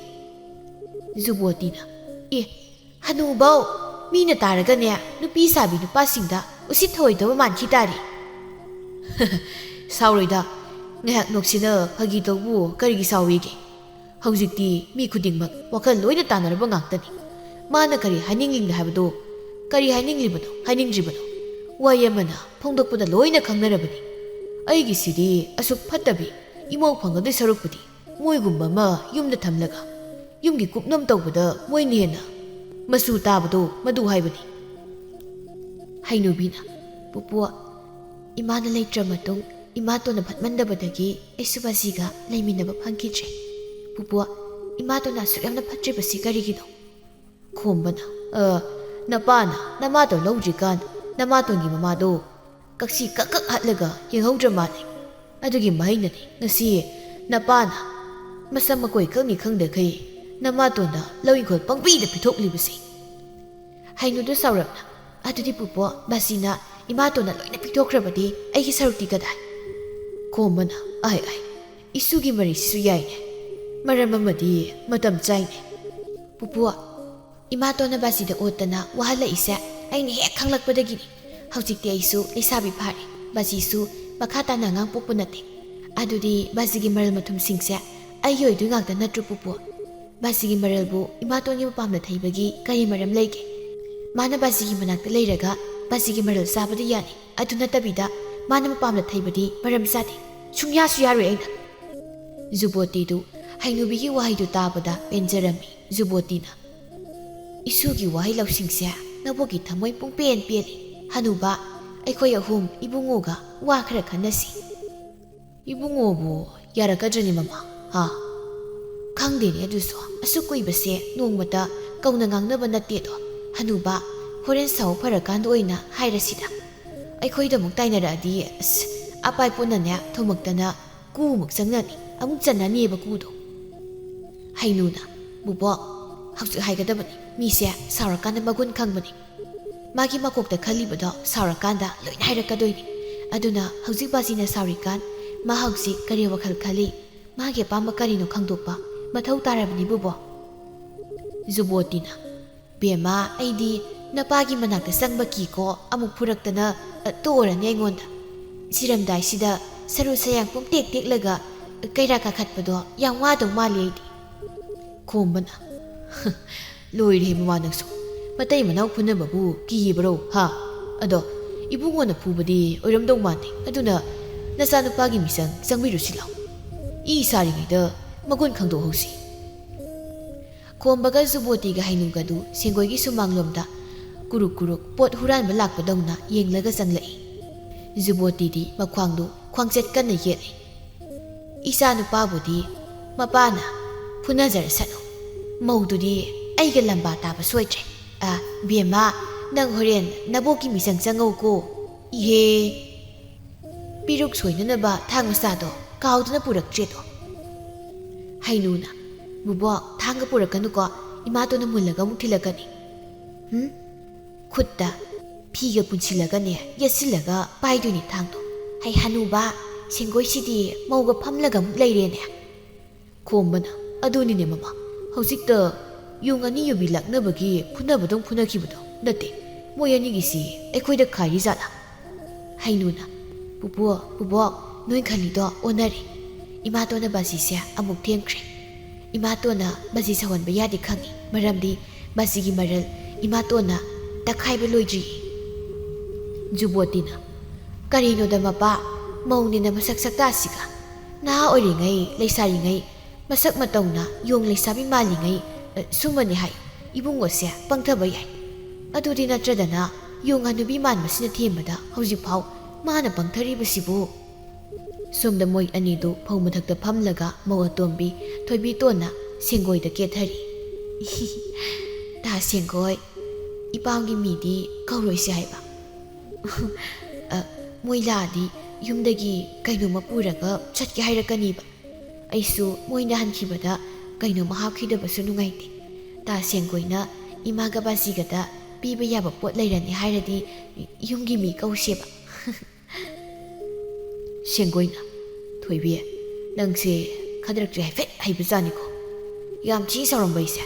ꯖꯨꯕꯣꯇꯤꯅ, ꯑꯦ, ꯍꯅꯨꯕꯧ, ꯃꯤꯅ ꯇꯥꯔꯒꯅꯦ ꯅꯨꯄꯤ ꯁꯥꯕꯤ ꯅꯨꯄꯥꯁꯤꯡꯗ ꯎꯁꯤꯠ ꯊꯑꯣꯏꯗꯕ ꯃꯥꯟꯈꯤ ꯇꯥꯔꯦ꯫ ꯁꯥꯎꯔꯣꯏꯗ, ꯉꯥꯏꯍꯥꯛ ꯅꯣꯛꯁꯤꯅ ꯐꯥꯒꯤ ꯇꯧꯕꯨ ꯀꯔꯤꯒꯤ ꯁꯥꯎꯋꯦꯒꯦ? ꯍꯧꯖꯤꯛꯇꯤ ꯃꯤ ꯈꯨꯗꯤꯡꯃꯛ ꯋꯥꯈꯜ ꯂꯣꯏꯅ ꯇꯥꯟꯅꯔꯕ ꯉꯥꯛꯇꯅꯤ꯫ ꯃꯥꯅ ꯀꯔꯤ ꯍꯥꯏꯅꯤꯡꯂꯤꯕꯅꯣ ꯍꯥꯏꯕꯗꯨ, ꯀꯔꯤ ꯍꯥꯏꯅꯤꯡꯂꯤꯕꯅꯣ, ꯍꯥꯏꯅꯤꯡꯗ꯭ꯔꯤꯕꯅꯣ, ꯋꯥꯍꯩ ꯑꯃꯅ ꯐꯣꯡꯗꯣꯛꯄꯗ ꯂꯣꯏꯅ ꯈꯪꯅꯔꯕꯅꯤ꯫ ꯑꯩꯒꯤꯁꯤꯗꯤ ꯑꯁꯨꯛ ꯐꯠꯇꯕꯤ ꯏꯃꯧ ꯐꯪꯒꯗꯣꯏ ꯁꯔꯨꯛꯄꯨꯗꯤ ꯃꯣꯏꯒꯨꯝꯕ ꯑꯃ ꯌꯨꯝꯗ ꯊꯝꯂꯒ ꯌꯨꯝꯒꯤ ꯀꯨꯞꯅꯣꯝ ꯇꯧꯕꯗ ꯃꯣꯏꯅ ꯍꯦꯟꯅ ꯃꯆꯨ ꯇꯥꯕꯗꯣ ꯃꯗꯨ ꯍꯥꯏꯕꯅꯤ꯫ ꯍꯩꯅꯨꯕꯤꯅ, ꯄꯨꯄꯨ, ꯏꯃꯥꯅ ꯂꯩꯇ꯭ꯔ ꯃꯇꯨꯡ ꯏꯃꯥꯇꯣꯟꯅ ꯐꯠꯃꯟꯗꯕꯗꯒꯤ ꯑꯩꯁꯨ ꯕꯥꯖꯤꯒ ꯂꯩꯃꯤꯟꯅꯕ ꯐꯪꯈꯤꯗ꯭ꯔꯦ꯫ ꯄꯨꯄꯨ, ꯏꯃꯥꯇꯣꯟꯅ ꯑꯁꯨꯛ ꯌꯥꯝꯅ ꯐꯠꯇ꯭ꯔꯤꯕꯁꯤ ꯀꯔꯤꯒꯤꯅꯣ? ꯈꯣꯝꯕꯅ, ꯑ, ꯅꯄꯥꯅ ꯅꯃꯥꯇꯣꯟ ꯂꯧꯗ꯭ꯔꯤꯀꯥꯟ ꯅꯃꯥꯇꯣꯟꯒꯤ ꯃꯃꯥꯗꯣ ꯀꯛꯁꯤ ꯀꯛ ꯀꯛ ꯍꯠꯂꯒ ꯌꯦꯡꯍꯧꯗ꯭ꯔ ꯃꯥꯜꯂꯦ꯫ ꯑꯗꯨꯒꯤ ꯃꯍꯩꯅꯅꯤ ꯉꯁꯤ ꯅꯄꯥꯅ ꯃꯁꯝ ꯃꯀꯣꯏ ꯀꯛꯅꯤ ꯈꯪꯗꯈꯩ ꯅꯃꯥꯇꯣꯟꯗ ꯂꯧ ꯏꯪꯈꯣꯜ ꯄꯪꯄꯤꯗ ꯄꯤꯊꯣꯛꯂꯤꯕꯁꯦ꯫ ꯍꯩꯅꯨꯗꯨ ꯁꯥꯎꯔꯞꯅ, ꯑꯗꯨꯗꯤ ꯄꯨꯄꯨ, ꯕꯥꯖꯤꯅ ꯏꯃꯥꯇꯣꯟꯅ ꯂꯣꯏꯅ ꯄꯤꯊꯣꯛꯈ꯭ꯔꯕꯗꯤ ꯑꯩꯒꯤ ꯁꯔꯨꯛꯇꯤ ꯀꯗꯥꯏ? ꯈꯣꯝꯕꯅ, ꯑꯥꯏ ꯑꯥꯏ, ꯏꯁꯨꯒꯤ ꯃꯔꯩꯁꯤꯁꯨ ꯌꯥꯏꯅꯦ꯫ ꯃꯔꯝ ꯑꯃꯗꯤ ꯃꯇꯝ ꯆꯥꯏꯅꯦ꯫ ꯄꯨꯄꯨ, ꯏꯃꯥꯇꯣꯟꯅ ꯕꯥꯖꯤꯗ ꯑꯣꯠꯇꯅ ꯋꯥꯍꯜꯂꯛꯏꯁꯦ ꯑꯩꯅ ꯍꯦꯛ ꯈꯪꯂꯛꯄꯗꯒꯤꯅꯤ꯫ ꯍꯧꯖꯤꯛꯇꯤ ꯑꯩꯁꯨ ꯂꯩꯁꯥꯕꯤ ꯐꯥꯔꯦ, ꯕꯥꯖꯤꯁꯨ ꯃꯈꯥ ꯇꯥꯅ ꯑꯉꯥꯡ ꯄꯣꯛꯄ ꯅꯠꯇꯦ꯫ ꯑꯗꯨꯗꯤ ꯕꯥꯖꯤꯒꯤ ꯃꯔꯜ ꯃꯊꯨꯝꯁꯤꯡꯁꯦ ꯑꯩꯒꯤ ꯑꯣꯏꯗꯣꯏ ꯉꯥꯛꯇ ꯅꯠꯇ꯭ꯔꯣ ꯄꯨꯄꯨ? ꯕꯥꯖꯤꯒꯤ ꯃꯔꯜꯕꯨ ꯏꯃꯥꯇꯣꯟꯒꯤ ꯃꯄꯥꯝꯗ ꯊꯩꯕꯒꯤ ꯀꯔꯤ ꯃꯔꯝ ꯂꯩꯒꯦ? ꯃꯥꯅ ꯕꯥꯖꯤꯒꯤ ꯃꯅꯥꯛꯇ ꯂꯩꯔꯒ ꯕꯥꯖꯤꯒꯤ ꯃꯔꯜ ꯆꯥꯕꯗꯤ ꯌꯥꯅꯤ, ꯑꯗꯨ ꯅꯠꯇꯕꯤꯗ ꯃꯥꯅ ꯃꯄꯥꯝꯗ ꯊꯩꯕꯗꯤ ꯃꯔꯝ ꯆꯥꯗꯦ꯫ ꯁꯨꯡꯌꯥꯁꯨ ꯌꯥꯔꯣꯏ ꯑꯩꯅ꯫ ꯖꯨꯕꯣꯇꯤꯗꯨ ꯍꯩꯅꯨꯕꯤꯒꯤ ꯋꯥꯍꯩꯗꯨ ꯇꯥꯕꯗ ꯄꯦꯟꯖꯔꯝꯃꯤ꯫ ꯖꯨꯕꯣꯇꯤꯅ, ꯏꯁꯨꯒꯤ ꯋꯥꯍꯩ ꯂꯧꯁꯤꯡꯁꯦ ꯅꯕꯣꯛꯀꯤ ꯊꯃꯣꯏ ꯄꯨꯡꯄꯦꯟ ꯄꯦꯜꯂꯤ꯫ ꯍꯅꯨꯕ, ꯑꯩꯈꯣꯏ ꯑꯍꯨꯝ ꯏꯕꯨꯡꯉꯣꯒ ꯋꯥ ꯈꯔ ꯈꯟꯅꯁꯤ꯫ ꯏꯕꯨꯡꯉꯣꯕꯨ ꯌꯥꯔꯛꯀꯗ꯭ꯔꯅꯤ ꯃꯃꯥ? ꯍꯥ? ꯈꯪꯗꯦꯅꯦ ꯑꯗꯨꯁꯨ꯫ ꯑꯁꯨꯛ ꯀꯨꯏꯕꯁꯦ ꯅꯣꯡꯃꯇ ꯀꯧꯅ ꯉꯥꯡꯅꯕ ꯅꯠꯇꯦꯗꯣ꯫ ꯍꯅꯨꯕ, ꯍꯣꯔꯦꯟ ꯁꯥꯎ ꯐꯔꯀꯥꯟꯗ ꯑꯣꯏꯅ ꯍꯥꯏꯔꯁꯤꯗ꯫ ꯑꯩꯈꯣꯏꯗ ꯑꯃꯨꯛ ꯇꯥꯏꯅꯔꯛꯑꯗꯤ ꯑꯁ ꯑꯄꯥꯏ ꯄꯨꯟꯅꯅꯦ ꯊꯨꯝꯃꯛꯇꯅ ꯀꯨꯃꯨꯛ ꯆꯪꯅꯅꯤ, ꯑꯃꯨꯛ ꯆꯟꯅꯅꯤꯕ ꯀꯨꯗꯣ꯫ ꯍꯩꯅꯨꯅ, "ꯕꯨꯕꯣꯛ, ꯍꯧꯖꯤꯛ ꯍꯥꯏꯒꯗꯕꯅꯤ꯫ ꯃꯤꯁꯦ ꯁꯥꯎꯔꯀꯥꯟꯗ ꯃꯒꯨꯟ ꯈꯪꯕꯅꯤ꯫ ꯃꯥꯒꯤ ꯃꯀꯣꯛꯇ ꯈꯜꯂꯤꯕꯗꯣ ꯁꯥꯎꯔꯀꯥꯟꯗ ꯂꯣꯏꯅ ꯍꯥꯏꯔꯛꯀꯗꯣꯏꯅꯤ꯫ ꯑꯗꯨꯅ ꯍꯧꯖꯤꯛ ꯕꯥꯖꯤꯅ ꯁꯥꯎꯔꯤꯀꯥꯟ ꯃꯥ ꯍꯧꯖꯤꯛ ꯀꯔꯤ ꯋꯥꯈꯜ ꯈꯜꯂꯤ, ꯃꯥꯒꯤ ꯑꯄꯥꯝꯕ ꯀꯔꯤꯅꯣ ꯈꯪꯗꯣꯛꯄ ꯃꯊꯧ ꯇꯥꯔꯕꯅꯤ ꯕꯨꯕꯣꯛ꯫" ꯖꯨꯕꯣꯇꯤꯅ, "ꯕꯦꯝꯃ, ꯑꯩꯗꯤ ꯅꯄꯥꯒꯤ ꯃꯅꯥꯛꯇ ꯆꯪꯕ ꯀꯤꯀꯣ ꯑꯃꯨꯛ ꯐꯨꯔꯛꯇꯅ, ꯑ, ꯇꯣꯛꯑꯔꯅꯤ ꯑꯩꯉꯣꯟꯗ꯫ ꯁꯤꯔꯝꯗꯥꯏꯁꯤꯗ ꯁꯔꯨ ꯁꯌꯥꯡ ꯄꯨꯝꯇꯦꯛ ꯇꯦꯛꯂꯒ, ꯑ, ꯀꯩꯔꯥꯛ ꯀꯥꯈꯠꯄꯗꯣ ꯌꯥꯝ ꯋꯥꯗꯧ ꯃꯥꯜꯂꯤ ꯑꯩꯗꯤ꯫" ꯈꯣꯝꯕꯅ, "ꯂꯣꯏꯔꯦꯍꯦ ꯃꯃꯥ ꯅꯪꯁꯨ꯫ ꯃꯇꯩ ꯃꯅꯥꯎ ꯐꯨꯅꯕꯕꯨ ꯀꯤꯕ꯭ꯔꯣ, ꯍꯥ? ꯑꯗꯣ ꯏꯕꯨꯡꯉꯣꯅ ꯐꯨꯕꯗꯤ ꯑꯣꯏꯔꯝꯗꯧ ꯃꯥꯟꯗꯦ꯫ ꯑꯗꯨꯅ ꯅꯆꯥꯅꯨꯄꯥꯒꯤ ꯃꯤꯆꯪ ꯆꯪꯕꯤꯔꯨꯁꯤ ꯂꯥꯎ꯫ ꯏ ꯁꯥꯔꯤꯉꯩꯗ ꯃꯒꯨꯟ ꯈꯪꯗꯣꯛꯍꯧꯁꯤ꯫" ꯈꯣꯝꯕꯒ ꯖꯨꯕꯣꯇꯤꯒ ꯍꯩꯅꯨꯒꯗꯨ ꯁꯦꯡꯒꯣꯏꯒꯤ ꯁꯨꯃꯥꯡꯂꯣꯝꯗ ꯀꯨꯔꯨꯛ ꯀꯨꯔꯨꯛ ꯄꯣꯠ ꯍꯨꯔꯥꯟꯕ ꯂꯥꯛꯄꯗꯧꯅ ꯌꯦꯡꯂꯒ ꯆꯪꯂꯛꯏ꯫ ꯖꯨꯕꯣꯇꯤꯗꯤ ꯃꯈ꯭ꯋꯥꯡꯗꯨ ꯈ꯭ꯋꯥꯡꯆꯠ ꯀꯟꯅ ꯌꯦꯠꯂꯤ꯫ "ꯏꯆꯥ ꯅꯨꯄꯥꯕꯨꯗꯤ ꯃꯄꯥꯅ ꯐꯨꯅꯖꯔꯁꯅꯨ꯫ ꯃꯧꯗꯨꯗꯤ ꯑꯩꯒ ꯂꯝꯕꯥ ꯇꯥꯕ ꯁꯣꯏꯗ꯭ꯔꯦ꯫ ꯑ, ꯕꯦꯝꯃ, ꯅꯪ ꯍꯣꯔꯦꯟ ꯅꯕꯣꯛꯀꯤ ꯃꯤꯆꯪ ꯆꯪꯉꯧꯀꯣ꯫ ꯏꯍꯦ, ꯄꯤꯔꯨꯛ ꯁꯣꯏꯅꯅꯕ ꯊꯥꯡ ꯃꯆꯥꯗꯣ ꯀꯥꯎꯗꯨꯅ ꯄꯨꯔꯛꯇ꯭ꯔꯦꯗꯣ꯫" ꯍꯩꯅꯨꯅ, "ꯕꯨꯕꯣꯛ, ꯊꯥꯡꯒ ꯄꯨꯔꯛꯀꯅꯨꯀꯣ, ꯏꯃꯥꯇꯣꯟꯅ ꯃꯨꯜꯂꯒ ꯑꯃꯨꯛ ꯊꯤꯜꯂꯛꯀꯅꯤ꯫" "ꯍꯨꯝ?" ꯈꯨꯠꯇ ꯐꯤꯒ ꯄꯨꯟꯁꯤꯜꯂꯒꯅꯦ, ꯌꯦꯠꯁꯤꯜꯂꯒ ꯄꯥꯏꯗꯣꯏꯅꯦ ꯊꯥꯡꯗꯣ꯫ ꯍꯩ ꯍꯅꯨꯕ, ꯁꯦꯡꯒꯣꯏꯁꯤꯗꯤ ꯃꯧꯒ ꯐꯝꯂꯒ ꯑꯃꯨꯛ ꯂꯩꯔꯦꯅꯦ꯫ ꯈꯣꯝꯕꯅ, "ꯑꯗꯨꯅꯤꯅꯦ ꯃꯃꯥ, ꯍꯧꯖꯤꯛꯇ ꯌꯣꯡ ꯑꯅꯤ ꯌꯨꯕꯤ ꯂꯥꯛꯅꯕꯒꯤ ꯐꯨꯅꯕꯗꯧ ꯐꯨꯅꯈꯤꯕꯗꯣ ꯅꯠꯇꯦ, ꯃꯣꯏ ꯑꯅꯤꯒꯤꯁꯤ ꯑꯩꯈꯣꯏꯗ ꯈꯥꯏꯔꯤ ꯖꯥꯠꯂꯥ?" ꯍꯩꯅꯨꯅ, "ꯄꯨꯄꯨ, ꯄꯨꯕꯣꯛ, ꯅꯣꯏ ꯈꯜꯂꯤꯗꯣ ꯑꯣꯟꯅꯔꯦ꯫ ꯏꯃꯥꯇꯣꯟꯅ ꯕꯥꯖꯤꯁꯦ ꯑꯃꯨꯛ ꯊꯦꯝꯈ꯭ꯔꯦ꯫ ꯏꯃꯥꯇꯣꯟꯅ ꯕꯥꯖꯤ ꯁꯧꯍꯟꯕ ꯌꯥꯗꯦ ꯈꯪꯉꯤ, ꯃꯔꯝꯗꯤ ꯕꯥꯖꯤꯒꯤ ꯃꯔꯜ ꯏꯃꯥꯇꯣꯟꯅ ꯇꯛꯈꯥꯏꯕ ꯂꯣꯏꯗ꯭ꯔꯤꯌꯦ꯫" ꯖꯨꯕꯣꯇꯤꯅ, "ꯀꯔꯤꯅꯣꯗ ꯃꯄꯥ, ꯃꯧꯅꯦꯅ ꯃꯁꯛ ꯁꯛꯇꯥꯁꯤꯒ꯫ ꯅꯍꯥ ꯑꯣꯏꯔꯤꯉꯩ, ꯂꯩꯁꯥꯔꯤꯉꯩ ꯃꯁꯛ ꯃꯇꯧꯅ ꯌꯣꯡ ꯂꯩꯁꯥꯕꯤ ꯃꯥꯜꯂꯤꯉꯩ, ꯑ, ꯁꯨꯝꯕꯅꯤ ꯍꯥꯏ꯫ ꯏꯕꯨꯡꯉꯣꯁꯦ ꯄꯪꯊꯕ ꯌꯥꯏ꯫ ꯑꯗꯨꯗꯤ ꯅꯠꯇ꯭ꯔꯗꯅ ꯌꯣꯡ ꯍꯅꯨꯕꯤ ꯃꯥꯟꯕꯁꯤꯅ ꯊꯦꯝꯕꯗ ꯍꯧꯖꯤꯛꯐꯥꯎ ꯃꯥꯅ ꯄꯪꯊꯔꯤꯕꯁꯤꯕꯨ?" ꯁꯣꯝꯗ ꯃꯣꯏ ꯑꯅꯤꯗꯨ ꯐꯧ ꯃꯊꯛꯇ ꯐꯝꯂꯒ ꯃꯧ ꯑꯇꯣꯝꯕꯤ ꯊꯣꯏꯕꯤꯇꯣꯟꯅ ꯁꯦꯡꯒꯣꯏꯗ ꯀꯦꯊꯔꯤ꯫ "ꯇꯥ ꯁꯦꯡꯒꯣꯏ, ꯏꯄꯥꯝꯒꯤ ꯃꯤꯗꯤ ꯀꯧꯔꯣꯏꯁꯦ ꯍꯥꯏꯕ꯫ ꯑ, ꯃꯣꯏ ꯂꯥꯛꯑꯗꯤ ꯌꯨꯝꯗꯒꯤ ꯀꯩꯅꯣꯝꯃ ꯄꯨꯔꯒ ꯆꯠꯀꯦ ꯍꯥꯏꯔꯛꯀꯅꯤꯕ꯫ ꯑꯩꯁꯨ ꯃꯣꯏꯅ ꯍꯟꯈꯤꯕꯗ ꯀꯩꯅꯣꯝꯃ ꯍꯥꯞꯈꯤꯗꯕꯁꯨ ꯅꯨꯡꯉꯥꯏꯇꯦ꯫ ꯇꯥ ꯁꯦꯡꯒꯣꯏꯅ ꯏꯃꯥꯒ ꯕꯥꯖꯤꯒꯗ ꯄꯤꯕ ꯌꯥꯕ ꯄꯣꯠ ꯂꯩꯔꯅꯤ ꯍꯥꯏꯔꯗꯤ ꯌꯨꯝꯒꯤ ꯃꯤ ꯀꯧꯁꯦꯕ꯫ ꯁꯦꯡꯒꯣꯏꯅ, "ꯊꯣꯏꯕꯤ, ꯅꯪꯁꯦ ꯈꯗ꯭ꯔꯛꯁꯦ ꯍꯥꯏꯐꯦꯠ ꯍꯩꯕꯖꯥꯠꯅꯤꯀꯣ꯫ ꯌꯥꯝ ꯊꯤ ꯁꯥꯎꯔꯝꯕꯩꯁꯦ,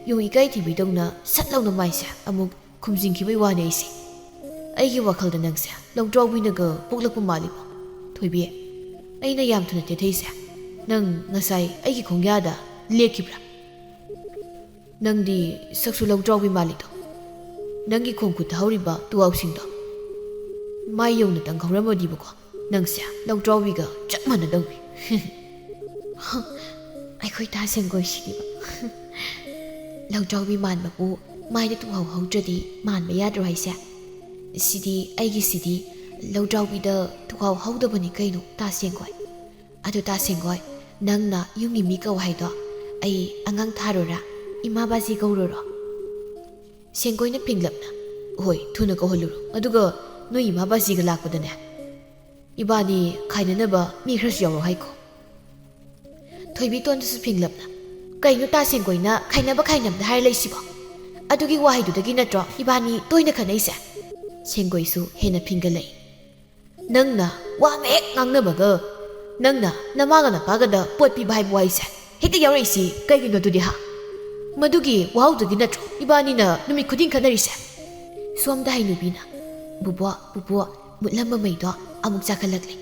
ꯌꯨꯝ ꯏꯀꯥꯏ ꯊꯤꯕꯤꯗꯧꯅ ꯁꯠ ꯂꯥꯎꯅ ꯃꯥꯏꯁꯦ ꯑꯃꯨꯛ ꯈꯨꯝꯖꯤꯟꯈꯤꯕꯩ ꯋꯥꯅꯦ ꯑꯩꯁꯦ꯫ ꯑꯩꯒꯤ ꯋꯥꯈꯜꯗ ꯅꯪꯁꯦ ꯂꯧꯗ꯭ꯔꯥꯎꯕꯤꯅꯒ ꯄꯣꯛꯂꯛꯄ ꯃꯥꯜꯂꯤꯕꯣ꯫ ꯊꯣꯏꯕꯤ, ꯑꯩꯅ ꯌꯥꯝ ꯊꯨꯅ ꯇꯦꯊꯩꯁꯦ, ꯅꯪ ꯉꯁꯥꯏ ꯑꯩꯒꯤ ꯈꯣꯡꯌꯥꯗ ꯂꯦꯛꯈꯤꯕ꯭ꯔꯥ? ꯅꯪꯗꯤ ꯁꯛꯁꯨ ꯂꯧꯗ꯭ꯔꯥꯎꯕꯤ ꯃꯥꯜꯂꯤꯗꯣ꯫ ꯅꯪꯒꯤ ꯈꯣꯡ ꯈꯨꯠꯇ ꯍꯧꯔꯤꯕ ꯇꯨꯋꯥꯎꯁꯤꯡꯗꯣ ꯃꯥꯏ ꯌꯧꯅ ꯇꯪꯍꯧꯔꯝꯃꯗꯤꯕꯀꯣ, ꯅꯪꯁꯦ ꯂꯧꯗ꯭ꯔꯥꯎꯕꯤꯒ ꯆꯞ ꯃꯥꯟꯅꯗꯧꯅꯤ꯫" ꯑꯩꯈꯣꯏ ꯇꯥ ꯁꯦꯡꯒꯣꯏꯁꯤꯗꯤꯕ꯫ ꯂꯧꯗ꯭ꯔꯥꯎꯕꯤ ꯃꯥꯟꯕꯕꯨ ꯃꯥꯏꯗ ꯇꯨꯍꯥꯎ ꯍꯧꯗ꯭ꯔꯗꯤ ꯃꯥꯟꯕ ꯌꯥꯗ꯭ꯔꯣ ꯍꯥꯏꯁꯦ? ꯁꯤꯗꯤ, ꯑꯩꯒꯤꯁꯤꯗꯤ ꯂꯧꯗ꯭ꯔꯥꯎꯕꯤꯗ ꯇꯨꯍꯥꯎ ꯍꯧꯗꯕꯅꯤ ꯀꯩꯅꯣ, ꯇꯥ ꯁꯦꯡꯒꯣꯏ꯫ ꯑꯗꯨ ꯇꯥ ꯁꯦꯡꯒꯣꯏ, ꯅꯪꯅ ꯌꯨꯝꯒꯤ ꯃꯤ ꯀꯧ ꯍꯥꯏꯗꯣ ꯑꯩ ꯑꯉꯥꯡ ꯊꯥꯔꯨꯔꯥ? ꯏꯃꯥ ꯕꯥꯖꯤ ꯀꯧꯔꯨꯔꯣ? ꯁꯦꯡꯒꯣꯏꯅ ꯐꯤꯡꯂꯞꯅ, "ꯍꯣꯏ, ꯊꯨꯅ ꯀꯧꯍꯜꯂꯨꯔꯣ꯫ ꯑꯗꯨꯒ ꯅꯣꯏ ꯏꯃꯥ ꯕꯥꯖꯤꯒ ꯂꯥꯛꯄꯗꯅꯦ, ꯏꯕꯥꯅꯤ ꯈꯥꯏꯅꯅꯕ ꯃꯤ ꯈꯔꯁꯨ ꯌꯥꯎꯔꯣ ꯍꯥꯏꯀꯣ꯫" ꯊꯣꯏꯕꯤꯇꯣꯟꯗꯁꯨ ꯐꯤꯡꯂꯞꯅ, "ꯀꯩꯅꯣ ꯇꯥ ꯁꯦꯡꯒꯣꯏꯅ ꯈꯥꯏꯅꯕ ꯈꯥꯏꯅꯕꯗ ꯍꯥꯏꯔ ꯂꯩꯁꯤꯕꯣ? ꯑꯗꯨꯒꯤ ꯋꯥꯍꯩꯗꯨꯗꯒꯤ ꯅꯠꯇ꯭ꯔꯣ ꯏꯕꯥꯅꯤ ꯇꯣꯏꯅ ꯈꯠꯅꯩꯁꯦ?" ꯁꯦꯡꯒꯣꯏꯁꯨ ꯍꯦꯟꯅ ꯐꯤꯡꯒꯠꯂꯛꯏ꯫ "ꯅꯪꯅ ꯋꯥ ꯑꯃ ꯍꯦꯛ ꯉꯥꯡꯅꯕꯒ, ꯅꯪꯅ ꯅꯃꯥꯒ ꯅꯄꯥꯒꯗ ꯄꯣꯠ ꯄꯤꯕ ꯍꯥꯏꯕ ꯋꯥꯍꯩꯁꯦ ꯍꯦꯛꯇ ꯌꯥꯎꯔꯛꯏꯁꯤ ꯀꯩꯒꯤꯅꯣ ꯑꯗꯨꯗꯤ, ꯍꯥ? ꯃꯗꯨꯒꯤ ꯋꯥꯍꯧꯗꯨꯒꯤ ꯅꯠꯇ꯭ꯔꯣ ꯏꯕꯥꯅꯤꯅ ꯅꯨꯃꯤꯠ ꯈꯨꯗꯤꯡ ꯈꯠꯅꯔꯤꯁꯦ?" ꯁꯣꯝꯗ ꯍꯩꯅꯨꯕꯤꯅ, "ꯕꯨꯕꯣꯛ, ꯄꯨꯄꯨ, ꯃꯨꯠꯂꯝꯕ ꯃꯩꯗꯣ ꯑꯃꯨꯛ ꯆꯥꯈꯠꯂꯛꯂꯦ꯫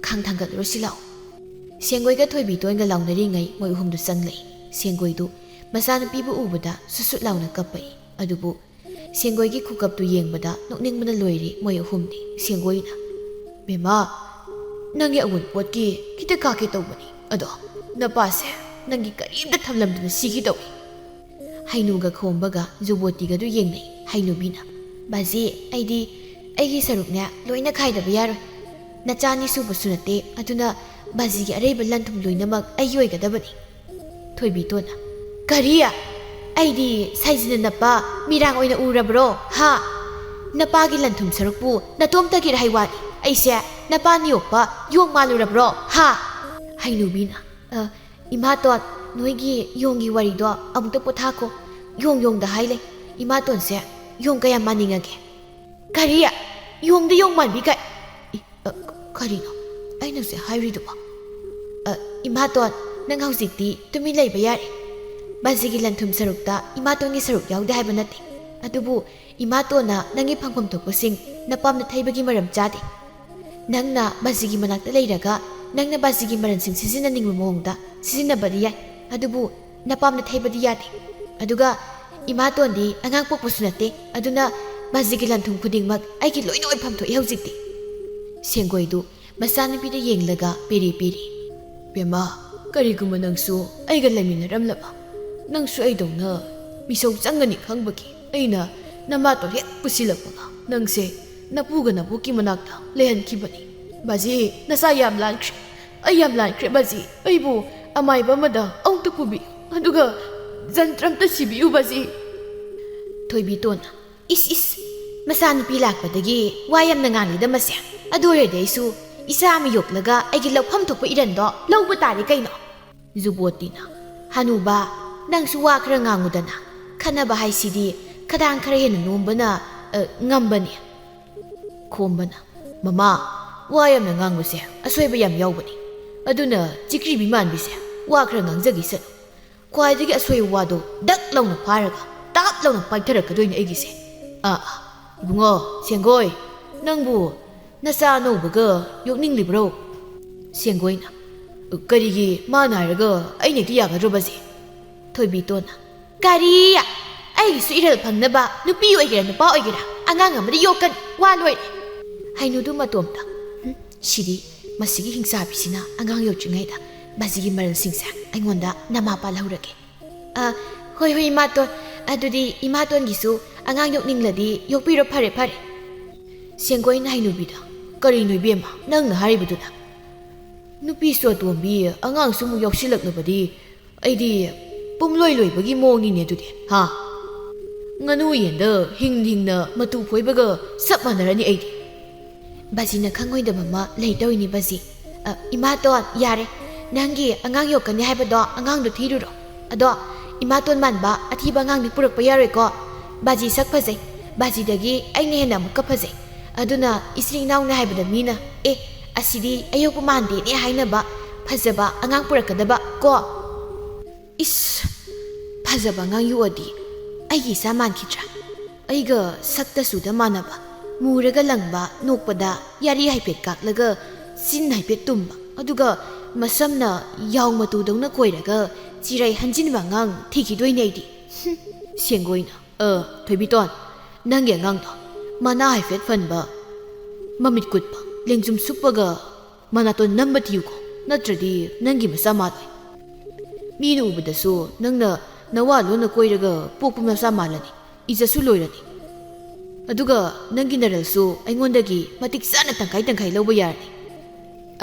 ꯈꯥꯡ ꯊꯥꯡꯒꯠꯂꯨꯔꯁꯤ ꯂꯥꯛꯑꯣ꯫" ꯁꯦꯡꯒꯣꯏꯒ ꯊꯣꯏꯕꯤꯇꯣꯟꯒ ꯂꯥꯎꯅꯔꯤꯉꯩ ꯃꯣꯏ ꯑꯍꯨꯝꯗꯨ ꯆꯪꯂꯛꯏ꯫ ꯁꯦꯡꯒꯣꯏꯗꯨ ꯃꯆꯥꯅꯨꯄꯤꯕꯨ ꯎꯕꯗ ꯁꯨꯠ ꯁꯨꯠ ꯂꯥꯎꯅ ꯀꯞꯄꯛꯏ꯫ ꯑꯗꯨꯕꯨ ꯁꯦꯡꯒꯣꯏꯒꯤ ꯈꯨꯀꯞꯇꯨ ꯌꯦꯡꯕꯗ ꯅꯣꯛꯅꯤꯡꯕꯅ ꯂꯣꯏꯔꯦ ꯃꯣꯏ ꯑꯍꯨꯝꯗꯤ꯫ ꯁꯦꯡꯒꯣꯏꯅ, "ꯕꯦꯝꯃ, ꯅꯪꯒꯤ ꯑꯋꯨꯟꯄꯣꯠꯀꯤ ꯈꯤꯇ ꯀꯥꯞꯀꯦ ꯇꯧꯕꯅꯤ꯫ ꯑꯗꯣ ꯅꯄꯥꯁꯦ ꯅꯪꯒꯤ ꯀꯔꯤꯝꯇ ꯊꯝꯂꯝꯗꯅ ꯁꯤꯈꯤꯗꯧꯏ꯫" ꯍꯩꯅꯨꯒ ꯈꯣꯝꯕꯒ ꯖꯨꯕꯣꯇꯤꯒꯗꯨ ꯌꯦꯡꯅꯩ꯫ ꯍꯩꯅꯨꯕꯤꯅ, "ꯕꯥꯖꯤ, ꯑꯩꯗꯤ ꯑꯩꯒꯤ ꯁꯔꯨꯛꯅꯦ ꯂꯣꯏꯅ ꯈꯥꯏꯗꯕ ꯌꯥꯔꯣꯏ꯫ ꯅꯆꯥ ꯑꯅꯤ ꯁꯨꯕꯁꯨ ꯅꯠꯇꯦ, ꯑꯗꯨꯅ ꯕꯥꯖꯤꯒꯤ ꯑꯔꯩꯕ ꯂꯟ ꯊꯨꯝ ꯂꯣꯏꯅꯃꯛ ꯑꯩꯒꯤ ꯑꯣꯏꯒꯗꯕꯅꯤ꯫" ꯊꯣꯏꯕꯤꯇꯣꯟꯅ, "ꯀꯔꯤ? ꯑꯩꯗꯤ ꯁꯥꯏꯖꯤꯟꯅ ꯅꯞꯄ ꯃꯤꯔꯥꯡ ꯑꯣꯏꯅ ꯎꯔꯕ꯭ꯔꯣ? ꯍꯥ? ꯅꯄꯥꯒꯤ ꯂꯟꯊꯨꯝ ꯁꯔꯨꯛꯄꯨ ꯅꯇꯣꯝꯇꯒꯤꯔ ꯍꯥꯏ ꯋꯥꯅꯤ? ꯑꯩꯁꯦ ꯅꯄꯥꯅ ꯌꯣꯛꯄ ꯌꯣꯡ ꯃꯥꯜꯂꯨꯔꯕ꯭ꯔꯣ? ꯍꯥ? ꯍꯩꯅꯨꯕꯤꯅ, "ꯑ, ꯏꯃꯥꯇꯣꯟ, ꯅꯣꯏꯒꯤ ꯌꯣꯡꯒꯤ ꯋꯥꯔꯤꯗꯣ ꯑꯃꯨꯛꯇ ꯄꯣꯊꯥꯈꯣ꯫ ꯌꯣꯡ ꯌꯣꯡꯗ ꯍꯥꯏ ꯂꯩ꯫ ꯏꯃꯥꯇꯣꯟꯁꯦ ꯌꯣꯡ ꯀꯌꯥꯝ ꯃꯥꯟꯅꯤꯡꯉꯒꯦ?" "ꯀꯔꯤ? ꯌꯣꯡꯗ ꯌꯣꯡ ꯃꯥꯟꯕꯤ ꯀꯥꯏ? ꯏ, ꯑ, ꯀꯔꯤꯅꯣ ꯑꯩꯅ ꯍꯧꯖꯤꯛ ꯍꯥꯏꯔꯤꯗꯨꯕꯣ?" "ꯑ, ꯏꯃꯥꯇꯣꯟ, ꯅꯪ ꯍꯧꯖꯤꯛꯇꯤ ꯇꯨꯃꯤꯟ ꯂꯩꯕ ꯌꯥꯔꯦ꯫ ꯕꯥꯖꯤꯒꯤ ꯂꯟꯊꯨꯝ ꯁꯔꯨꯛꯇ ꯏꯃꯥꯇꯣꯟꯒꯤ ꯁꯔꯨꯛ ꯌꯥꯎꯗꯦ ꯍꯥꯏꯕ ꯅꯠꯇꯦ꯫ ꯑꯗꯨꯕꯨ ꯏꯃꯥꯇꯣꯟꯅ ꯅꯪꯒꯤ ꯐꯪꯐꯝ ꯊꯣꯛꯄꯁꯤꯡ ꯅꯄꯥꯝꯗ ꯊꯩꯕꯒꯤ ꯃꯔꯝ ꯆꯥꯗꯦ꯫ ꯅꯪꯅ ꯕꯥꯖꯤꯒꯤ ꯃꯅꯥꯛꯇ ꯂꯩꯔꯒ ꯅꯪꯅ ꯕꯥꯖꯤꯒꯤ ꯃꯔꯜꯁꯤꯡ ꯁꯤꯖꯤꯟꯅꯅꯤꯡꯕ ꯃꯑꯣꯡꯗ ꯁꯤꯖꯤꯟꯅꯕꯗꯤ ꯌꯥꯏ, ꯑꯗꯨꯕꯨ ꯅꯄꯥꯝꯗ ꯊꯩꯕꯗꯤ ꯌꯥꯗꯦ꯫ ꯑꯗꯨꯒ ꯏꯃꯥꯇꯣꯟꯗꯤ ꯑꯉꯥꯡ ꯄꯣꯛꯄꯁꯨ ꯅꯠꯇꯦ, ꯑꯗꯨꯅ ꯕꯥꯖꯤꯒꯤ ꯂꯟꯊꯨꯝ ꯈꯨꯗꯤꯡꯃꯛ ꯑꯩꯒꯤ ꯂꯣꯏꯅ ꯑꯣꯏꯐꯝ ꯊꯣꯛꯏ ꯍꯧꯖꯤꯛꯇꯤ꯫" ꯁꯦꯡꯒꯣꯏꯗꯨ ꯃꯆꯥꯅꯨꯄꯤꯗ ꯌꯦꯡꯂꯒ ꯄꯦꯔꯦ ꯄꯦꯔꯦ꯫ "ꯕꯦꯝꯃ, ꯀꯔꯤꯒꯨꯝꯕ ꯅꯪꯁꯨ ꯑꯩꯒ ꯂꯩꯃꯤꯟꯅꯔꯝꯂꯕ, ꯅꯪꯁꯨ ꯑꯩꯗꯧꯅ ꯃꯤꯁꯧ ꯆꯪꯒꯅꯤ ꯈꯪꯕꯒꯤ ꯑꯩꯅ ꯅꯃꯥꯇꯣꯟ ꯍꯦꯛ ꯄꯨꯁꯤꯜꯂꯛꯄꯒ ꯅꯪꯁꯦ ꯅꯄꯨꯒ ꯅꯕꯣꯛꯀꯤ ꯃꯅꯥꯛꯇ ꯂꯩꯍꯟꯈꯤꯕꯅꯤ꯫ ꯕꯥꯖꯤ, ꯅꯆꯥ ꯌꯥꯝ ꯂꯥꯟꯈ꯭ꯔꯦ꯫ ꯑꯩ ꯌꯥꯝ ꯂꯥꯟꯈ꯭ꯔꯦ ꯕꯥꯖꯤ꯫ ꯑꯩꯕꯨ ꯑꯃꯥꯏꯕ ꯑꯃꯗ ꯑꯃꯨꯛꯇ ꯄꯨꯕꯤꯌꯨ꯫ ꯑꯗꯨꯒ ꯖꯟꯇ꯭ꯔ ꯑꯝꯇ ꯁꯤꯕꯤꯌꯨ ꯕꯥꯖꯤ꯫" ꯊꯣꯏꯕꯤꯇꯣꯟꯅ, "ꯏꯁ, ꯏꯁ, ꯃꯆꯥꯅꯨꯄꯤ ꯂꯥꯛꯄꯗꯒꯤ ꯋꯥ ꯌꯥꯝꯅ ꯉꯥꯡꯂꯤꯗ ꯃꯁꯦ꯫ ꯑꯗꯨ ꯑꯣꯏꯔꯗꯤ ꯑꯩꯁꯨ ꯏꯆꯥ ꯑꯃ ꯌꯣꯛꯂꯒ ꯑꯩꯒꯤ ꯂꯧꯐꯝ ꯊꯣꯛꯄ ꯏꯔꯟꯗꯣ ꯂꯧꯕ ꯇꯥꯔꯦ ꯀꯩꯅꯣ꯫" ꯖꯨꯕꯣꯠꯇꯤꯅ, "ꯍꯅꯨꯕ, ꯅꯪꯁꯨ ꯋꯥ ꯈꯔ ꯉꯥꯡꯉꯨꯗꯅ꯫ ꯈꯟꯅꯕ ꯍꯥꯏꯁꯤꯗꯤ ꯈꯗꯥꯡ ꯈꯔ ꯍꯦꯟꯅ ꯅꯣꯝꯕꯅ, ꯑ, ꯉꯝꯕꯅꯤ꯫" ꯈꯣꯝꯕꯅ, "ꯃꯃꯥ, ꯋꯥ ꯌꯥꯝꯅ ꯉꯥꯡꯕꯁꯦ ꯑꯁꯣꯏꯕ ꯌꯥꯝ ꯌꯥꯎꯕꯅꯤ꯫ ꯑꯗꯨꯅ ꯆꯤꯛꯔꯤꯕꯤ ꯃꯥꯟꯕꯤꯁꯦ ꯋꯥ ꯈꯔ ꯉꯥꯡꯖꯈꯤꯁꯅꯨ꯫ ꯈ꯭ꯋꯥꯏꯗꯒꯤ ꯑꯁꯣꯏꯕ ꯋꯥꯗꯣ ꯗꯛ ꯂꯥꯎꯅ ꯐꯥꯔꯒ ꯇꯥꯞ ꯂꯥꯎꯅ ꯄꯥꯏꯊꯔꯛꯀꯗꯣꯏꯅꯦ ꯑꯩꯒꯤꯁꯦ꯫ ꯑꯥ, ꯑꯥ, ꯏꯕꯨꯡꯉꯣ, ꯁꯦꯡꯒꯣꯏ, ꯅꯪꯕꯨ ꯅꯆꯥ ꯑꯅꯧꯕꯒ ꯌꯣꯛꯅꯤꯡꯂꯤꯕ꯭ꯔꯣ?" ꯁꯦꯡꯒꯣꯏꯅ, "ꯀꯔꯤꯒꯤ ꯃꯥꯅ ꯍꯥꯏꯔꯒ ꯑꯩꯅ ꯍꯦꯛꯇ ꯌꯥꯒꯗ꯭ꯔꯣ ꯕꯥꯖꯤ?" ꯊꯣꯏꯕꯤꯇꯣꯟꯅ, "ꯀꯔꯤ? ꯑꯩꯒꯤꯁꯨ ꯏꯔꯜ ꯐꯪꯅꯕ ꯅꯨꯄꯤ ꯑꯣꯏꯒꯦꯔꯥ ꯅꯨꯄꯥ ꯑꯣꯏꯒꯦꯔꯥ ꯑꯉꯥꯡ ꯑꯃꯗꯤ ꯌꯣꯛꯀꯅꯤ꯫ ꯋꯥ ꯂꯣꯏꯔꯦ꯫" ꯍꯩꯅꯨꯗꯨ ꯃꯇꯣꯝꯇ, "ꯍꯨꯝ, ꯁꯤꯗꯤ ꯃꯁꯤꯒꯤ ꯍꯤꯡꯆꯥꯕꯤꯁꯤꯅ ꯑꯉꯥꯡ ꯌꯧꯗ꯭ꯔꯤꯉꯩꯗ ꯕꯥꯖꯤꯒꯤ ꯃꯔꯜꯁꯤꯡꯁꯦ ꯑꯩꯉꯣꯟꯗ ꯅꯃꯥ ꯄꯥꯜꯍꯧꯔꯒꯦ꯫ ꯑ, ꯍꯣꯏ, ꯍꯣꯏ, ꯏꯃꯥꯇꯣꯟ꯫ ꯑꯗꯨꯗꯤ ꯏꯃꯥꯇꯣꯟꯒꯤꯁꯨ ꯑꯉꯥꯡ ꯌꯣꯛꯅꯤꯡꯂꯗꯤ ꯌꯣꯛꯄꯤꯔꯣ꯫ ꯐꯔꯦ, ꯐꯔꯦ꯫" ꯁꯦꯡꯒꯣꯏꯅ ꯍꯩꯅꯨꯕꯤꯗ, "ꯀꯔꯤꯅꯣ ꯏꯕꯦꯝꯃ ꯅꯪꯅ ꯍꯥꯏꯔꯤꯕꯗꯨꯅ? ꯅꯨꯄꯤꯁꯨ ꯑꯇꯣꯝꯕꯤ, ꯑꯉꯥꯡꯁꯨ ꯑꯃꯨꯛ ꯌꯥꯎꯁꯤꯜꯂꯛꯂꯕꯗꯤ ꯑꯩꯗꯤ ꯄꯨꯝꯂꯣꯏ ꯂꯣꯏꯕꯒꯤ ꯃꯑꯣꯡꯅꯤꯅꯦ ꯑꯗꯨꯗꯤ, ꯍꯥ? ꯉꯥꯅꯨ ꯌꯦꯟꯗ ꯍꯤꯡ ꯍꯤꯡꯅ ꯃꯇꯨ ꯐꯣꯏꯕꯒ ꯆꯞ ꯃꯥꯟꯅꯔꯅꯤ ꯑꯩꯗꯤ꯫ ꯕꯥꯖꯤꯅ ꯈꯪꯉꯣꯏꯗꯕ ꯑꯃ ꯂꯩꯇꯧꯔꯤꯅꯤ ꯕꯥꯖꯤ꯫ "ꯑ, ꯏꯃꯥꯇꯣꯟ, ꯌꯥꯔꯦ꯫ ꯅꯪꯒꯤ ꯑꯉꯥꯡ ꯌꯣꯛꯀꯅꯤ ꯍꯥꯏꯕꯗꯣ ꯑꯉꯥꯡꯗꯣ ꯊꯤꯔꯨꯔꯣ꯫ ꯑꯗꯣ ꯏꯃꯥꯇꯣꯟ ꯃꯥꯟꯕ ꯑꯊꯤꯕ ꯑꯉꯥꯡꯗꯤ ꯄꯨꯔꯛꯄ ꯌꯥꯔꯣꯏꯀꯣ꯫ ꯕꯥꯖꯤ ꯁꯛ ꯐꯖꯩ꯫ ꯕꯥꯖꯤꯗꯒꯤ ꯑꯩꯅ ꯍꯦꯟꯅ ꯑꯃꯨꯛꯀ ꯐꯖꯩ꯫ ꯑꯗꯨꯅ ꯏꯆꯤꯟ ꯏꯅꯥꯎꯅꯦ ꯍꯥꯏꯕꯗ ꯃꯤꯅ, 'ꯑꯦ, ꯑꯁꯤꯗꯤ ꯑꯌꯣꯛꯄ ꯃꯥꯟꯗꯦꯅꯦ' ꯍꯥꯏꯅꯕ ꯐꯖꯕ ꯑꯉꯥꯡ ꯄꯨꯔꯛꯀꯗꯕ ꯀꯣ"꯫ ꯏꯁ, ꯐꯖꯕ ꯑꯉꯥꯡ ꯌꯣꯛꯑꯗꯤ ꯑꯩꯒꯤ ꯏꯆꯥ ꯃꯥꯟꯈꯤꯗ꯭ꯔꯥ? ꯑꯩꯒ ꯁꯛꯇ ꯆꯨꯗ ꯃꯥꯟꯅꯕ, ꯃꯨꯔꯒ ꯂꯪꯕ, ꯅꯣꯛꯄꯗ ꯌꯥꯔꯤ ꯍꯥꯏꯐꯦꯠ ꯀꯥꯛꯂꯒ ꯆꯤꯟ ꯍꯥꯏꯐꯦꯠ ꯇꯨꯝꯕ, ꯑꯗꯨꯒ ꯃꯁꯝꯅ ꯌꯥꯎ ꯃꯇꯨꯗꯧꯅ ꯀꯣꯏꯔꯒ ꯆꯤꯔꯩ ꯍꯟꯖꯤꯟꯕ ꯑꯉꯥꯡ ꯊꯤꯈꯤꯗꯣꯏꯅꯦ ꯑꯩꯗꯤ꯫ ꯍꯨꯝ, ꯁꯦꯡꯒꯣꯏꯅ꯫ "ꯑ, ꯊꯣꯏꯕꯤꯇꯣꯟ, ꯅꯪꯒꯤ ꯑꯉꯥꯡꯗꯣ ꯃꯅꯥ ꯍꯥꯏꯐꯦꯠ ꯐꯟꯕ, ꯃꯃꯤꯠ ꯀꯨꯠꯄ, ꯂꯦꯡꯖꯨꯝ ꯁꯨꯞꯄꯒ ꯃꯅꯥꯇꯣꯟ ꯅꯝꯕ ꯊꯤꯌꯨꯀꯣ, ꯅꯠꯇ꯭ꯔꯗꯤ ꯅꯪꯒꯤ ꯃꯆꯥ ꯃꯥꯜꯂꯣꯏ꯫ ꯃꯤꯅ ꯎꯕꯗꯁꯨ ꯅꯪꯅ ꯅꯋꯥ ꯂꯣꯟꯅ ꯀꯣꯏꯔꯒ ꯄꯣꯛꯄ ꯃꯆꯥ ꯃꯥꯜꯂꯅꯤ, ꯏꯖꯠꯁꯨ ꯂꯣꯏꯔꯅꯤ꯫ ꯑꯗꯨꯒ ꯅꯪꯒꯤ ꯅꯔꯜꯁꯨ ꯑꯩꯉꯣꯟꯗꯒꯤ ꯃꯇꯤꯛ ꯆꯥꯅ ꯇꯪꯈꯥꯏ ꯇꯪꯈꯥꯏ ꯂꯧꯕ ꯌꯥꯔꯅꯤ꯫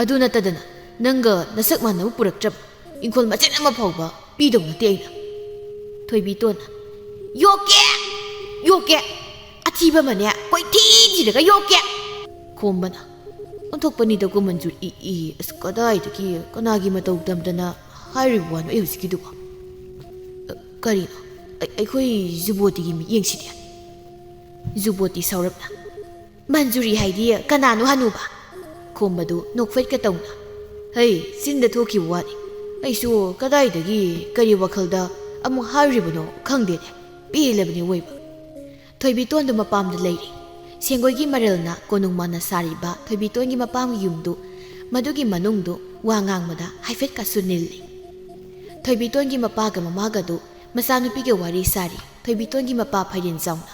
ꯑꯗꯨ ꯅꯠꯇꯗꯅ ꯅꯪꯒ ꯅꯁꯛ ꯃꯥꯟꯅꯕ ꯄꯨꯔꯛꯇ꯭ꯔꯕ ꯏꯪꯈꯣꯜ ꯃꯆꯦꯠ ꯑꯃ ꯐꯥꯎꯕ ꯄꯤꯗꯧ ꯅꯠꯇꯦ ꯑꯩꯅ"꯫ ꯊꯣꯏꯕꯤꯇꯣꯟꯅ, "ꯌꯣꯛꯀꯦ! ꯌꯣꯛꯀꯦ! ꯑꯊꯤꯕ ꯑꯃꯅꯦ ꯀꯣꯏꯊꯤ ꯊꯤꯔꯒ ꯌꯣꯛꯀꯦ!" ꯈꯣꯝꯕꯅ, "ꯑꯣꯟꯊꯣꯛꯄꯅꯤꯗꯀꯣ ꯃꯟꯖꯨꯔꯤ, ꯏ, ꯏ, ꯑꯁ, ꯀꯗꯥꯏꯗꯒꯤ ꯀꯅꯥꯒꯤ ꯃꯇꯧ ꯇꯝꯗꯅ ꯍꯥꯏꯔꯤꯕ ꯋꯥꯅꯣ ꯑꯩ ꯍꯧꯖꯤꯛꯀꯤꯗꯨꯕꯣ? ꯑ, ꯀꯔꯤꯅꯣ? ꯑꯩ-, ꯑꯩꯈꯣꯏ ꯖꯨꯕꯣꯇꯤꯒꯤ ꯃꯤꯠꯌꯦꯡꯁꯤꯗꯤ?" ꯖꯨꯕꯣꯇꯤ ꯁꯥꯎꯔꯞꯅ, "ꯃꯟꯖꯨꯔꯤ ꯍꯥꯏꯗꯤ ꯀꯅꯥꯅꯣ, ꯍꯅꯨꯕ?" ꯈꯣꯝꯕꯗꯨ ꯅꯣꯛꯐꯦꯠꯀ ꯇꯧꯅ, "ꯍꯩ, ꯆꯤꯟꯗ ꯊꯣꯛꯈꯤꯕ ꯋꯥꯅꯤ꯫ ꯑꯩꯁꯨ ꯀꯗꯥꯏꯗꯒꯤ ꯀꯔꯤ ꯋꯥꯈꯜꯗ ꯑꯃꯨꯛ ꯍꯥꯏꯔꯤꯕꯅꯣ ꯈꯪꯗꯦꯅꯦ꯫ ꯄꯦꯜꯂꯕꯅꯤ ꯑꯋꯣꯏꯕ"꯫ ꯊꯣꯏꯕꯤꯇꯣꯟꯗꯨ ꯃꯄꯥꯝꯗ ꯂꯩꯔꯤ꯫ ꯁꯦꯡꯒꯣꯏꯒꯤ ꯃꯔꯜꯅ ꯀꯣꯅꯨꯡ ꯃꯥꯟꯅ ꯁꯥꯔꯤꯕ ꯊꯣꯏꯕꯤꯇꯣꯟꯒꯤ ꯃꯄꯥꯝꯒꯤ ꯌꯨꯝꯗꯨ, ꯃꯗꯨꯒꯤ ꯃꯅꯨꯡꯗꯨ ꯋꯥ ꯉꯥꯡꯕꯗ ꯍꯥꯏꯐꯦꯠꯀꯁꯨ ꯅꯤꯜꯂꯤ꯫ ꯊꯣꯏꯕꯤꯇꯣꯟꯒꯤ ꯃꯄꯥꯒ ꯃꯃꯥꯒꯗꯨ ꯃꯆꯥꯅꯨꯄꯤꯒ ꯋꯥꯔꯤ ꯁꯥꯔꯤ꯫ ꯊꯣꯏꯕꯤꯇꯣꯟꯒꯤ ꯃꯄꯥ ꯐꯩꯔꯦꯟ ꯆꯥꯎꯅ,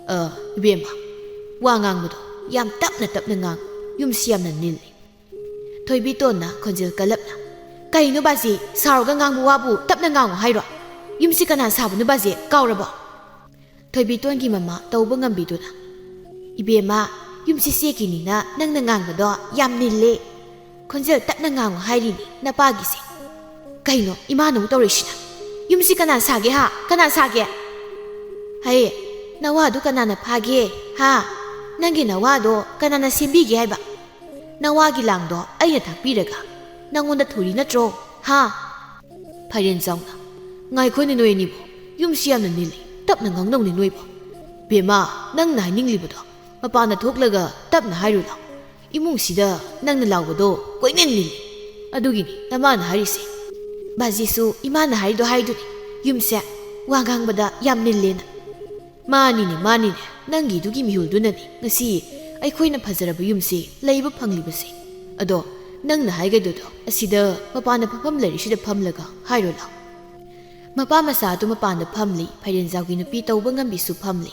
"ꯑ, ꯏꯕꯦꯝꯃ, ꯋꯥ ꯉꯥꯡꯕꯗꯣ ꯌꯥꯝ ꯇꯞꯅ ꯇꯞꯅ ꯉꯥꯡ, ꯌꯨꯝꯁꯤ ꯌꯥꯝꯅ ꯅꯤꯜꯂꯤ"꯫ ꯊꯣꯏꯕꯤꯇꯣꯟꯅ ꯈꯣꯟꯖꯦꯜ ꯀꯜꯂꯞꯅ, "ꯀꯩꯅꯣ ꯕꯥꯖꯤ, ꯁꯥꯎꯔꯒ ꯉꯥꯡꯕ ꯋꯥꯕꯨ ꯇꯞꯅ ꯉꯥꯡꯉꯨ ꯍꯥꯏꯔꯣ? ꯌꯨꯝꯁꯤ ꯀꯅꯥ ꯁꯥꯕꯅꯣ ꯕꯥꯖꯤ, ꯀꯥꯎꯔꯕꯣ?" ꯊꯣꯏꯕꯤꯇꯣꯟꯒꯤ ꯃꯃꯥ ꯇꯧꯕ ꯉꯝꯕꯤꯗꯨꯅ, "ꯏꯕꯦꯝꯃ, ꯌꯨꯝꯁꯤ ꯆꯦꯛꯀꯤꯅꯤꯅ ꯅꯪꯅ ꯉꯥꯡꯕꯗꯣ ꯌꯥꯝ ꯅꯤꯜꯂꯦ꯫ ꯈꯣꯟꯖꯦꯜ ꯇꯞꯅ ꯉꯥꯡꯉꯨ ꯍꯥꯏꯔꯤꯅꯤ ꯅꯄꯥꯒꯤꯁꯦ꯫ ꯀꯩꯅꯣ ꯏꯃꯥꯅ ꯑꯃꯨꯛ ꯇꯧꯔꯛꯏꯁꯤꯅ?" ꯌꯨꯝꯁꯤ ꯀꯅꯥ ꯁꯥꯒꯦ ꯍꯥ? ꯀꯅꯥ ꯁꯥꯒꯦ? ꯍꯩ, ꯅꯋꯥꯗꯨ ꯀꯅꯥꯅ ꯐꯥꯒꯦ ꯍꯥ? ꯅꯪꯒꯤ ꯅꯋꯥꯗꯣ ꯀꯅꯥꯅ ꯁꯦꯝꯕꯤꯒꯦ ꯍꯥꯏꯕ? ꯅꯋꯥꯒꯤ ꯂꯥꯡꯗꯣ ꯑꯩꯅ ꯊꯥꯛꯄꯤꯔꯒ ꯅꯪꯉꯣꯟꯗ ꯊꯨꯔꯤ ꯅꯠꯇ꯭ꯔꯣ ꯍꯥ? ꯐꯥꯏꯔꯦꯟ ꯆꯥꯎꯅ, ꯉꯥꯏꯈꯣꯅꯦ ꯅꯣꯏ ꯑꯅꯤꯕꯣ, ꯌꯨꯝꯁꯤ ꯌꯥꯝꯅ ꯅꯤꯜꯂꯤ, ꯇꯞꯅ ꯉꯥꯡꯅꯧꯅꯦ ꯅꯣꯏꯕꯣ꯫ ꯕꯦꯝꯃ, ꯅꯪꯅ ꯍꯥꯏꯅꯤꯡꯂꯤꯕꯗꯣ ꯃꯄꯥꯟꯗ ꯊꯣꯛꯂꯒ ꯇꯞꯅ ꯍꯥꯏꯔꯨ ꯂꯥꯎ꯫ ꯏꯃꯨꯡꯁꯤꯗ ꯅꯪꯅ ꯂꯥꯎꯕꯗꯣ ꯀꯣꯏꯅꯤꯜ ꯅꯤꯜꯂꯤ꯫ ꯑꯗꯨꯒꯤꯅꯤ ꯅꯃꯥꯅ ꯍꯥꯏꯔꯤꯁꯦ꯫ ꯕꯥꯖꯤꯁꯨ ꯏꯃꯥꯅ ꯍꯥꯏꯔꯤꯗꯣ ꯍꯥꯏꯗꯨꯅꯤ, ꯌꯨꯝꯁꯦ ꯋꯥ ꯉꯥꯡꯕꯗ ꯌꯥꯝ ꯅꯤꯜꯂꯦꯅ꯫ ꯃꯥꯅꯤꯅꯦ, ꯃꯥꯅꯤꯅꯦ, ꯅꯪꯒꯤꯗꯨꯒꯤ ꯃꯤꯍꯨꯜꯗꯨꯅꯅꯦ ꯉꯁꯤ ꯑꯩꯈꯣꯏꯅ ꯐꯖꯔꯕ ꯌꯨꯝꯁꯤ ꯂꯩꯕ ꯐꯪꯂꯤꯕꯁꯦ꯫ ꯑꯗꯣ ꯅꯪꯅ ꯍꯥꯏꯒꯗꯣꯏꯗꯣ ꯑꯁꯤꯗ ꯃꯄꯥꯟꯗ ꯐꯝꯐꯝ ꯂꯩꯔꯤꯁꯤꯗ ꯐꯝꯂꯒ ꯍꯥꯏꯔꯣ ꯂꯥꯎ꯫ ꯃꯄꯥ ꯃꯆꯥ ꯑꯗꯨ ꯃꯄꯥꯟꯗ ꯐꯝꯂꯤ, ꯐꯥꯏꯔꯦꯟꯖꯥꯎꯒꯤ ꯅꯨꯄꯤ ꯇꯧꯕ ꯉꯝꯕꯤꯁꯨ ꯐꯝꯂꯤ꯫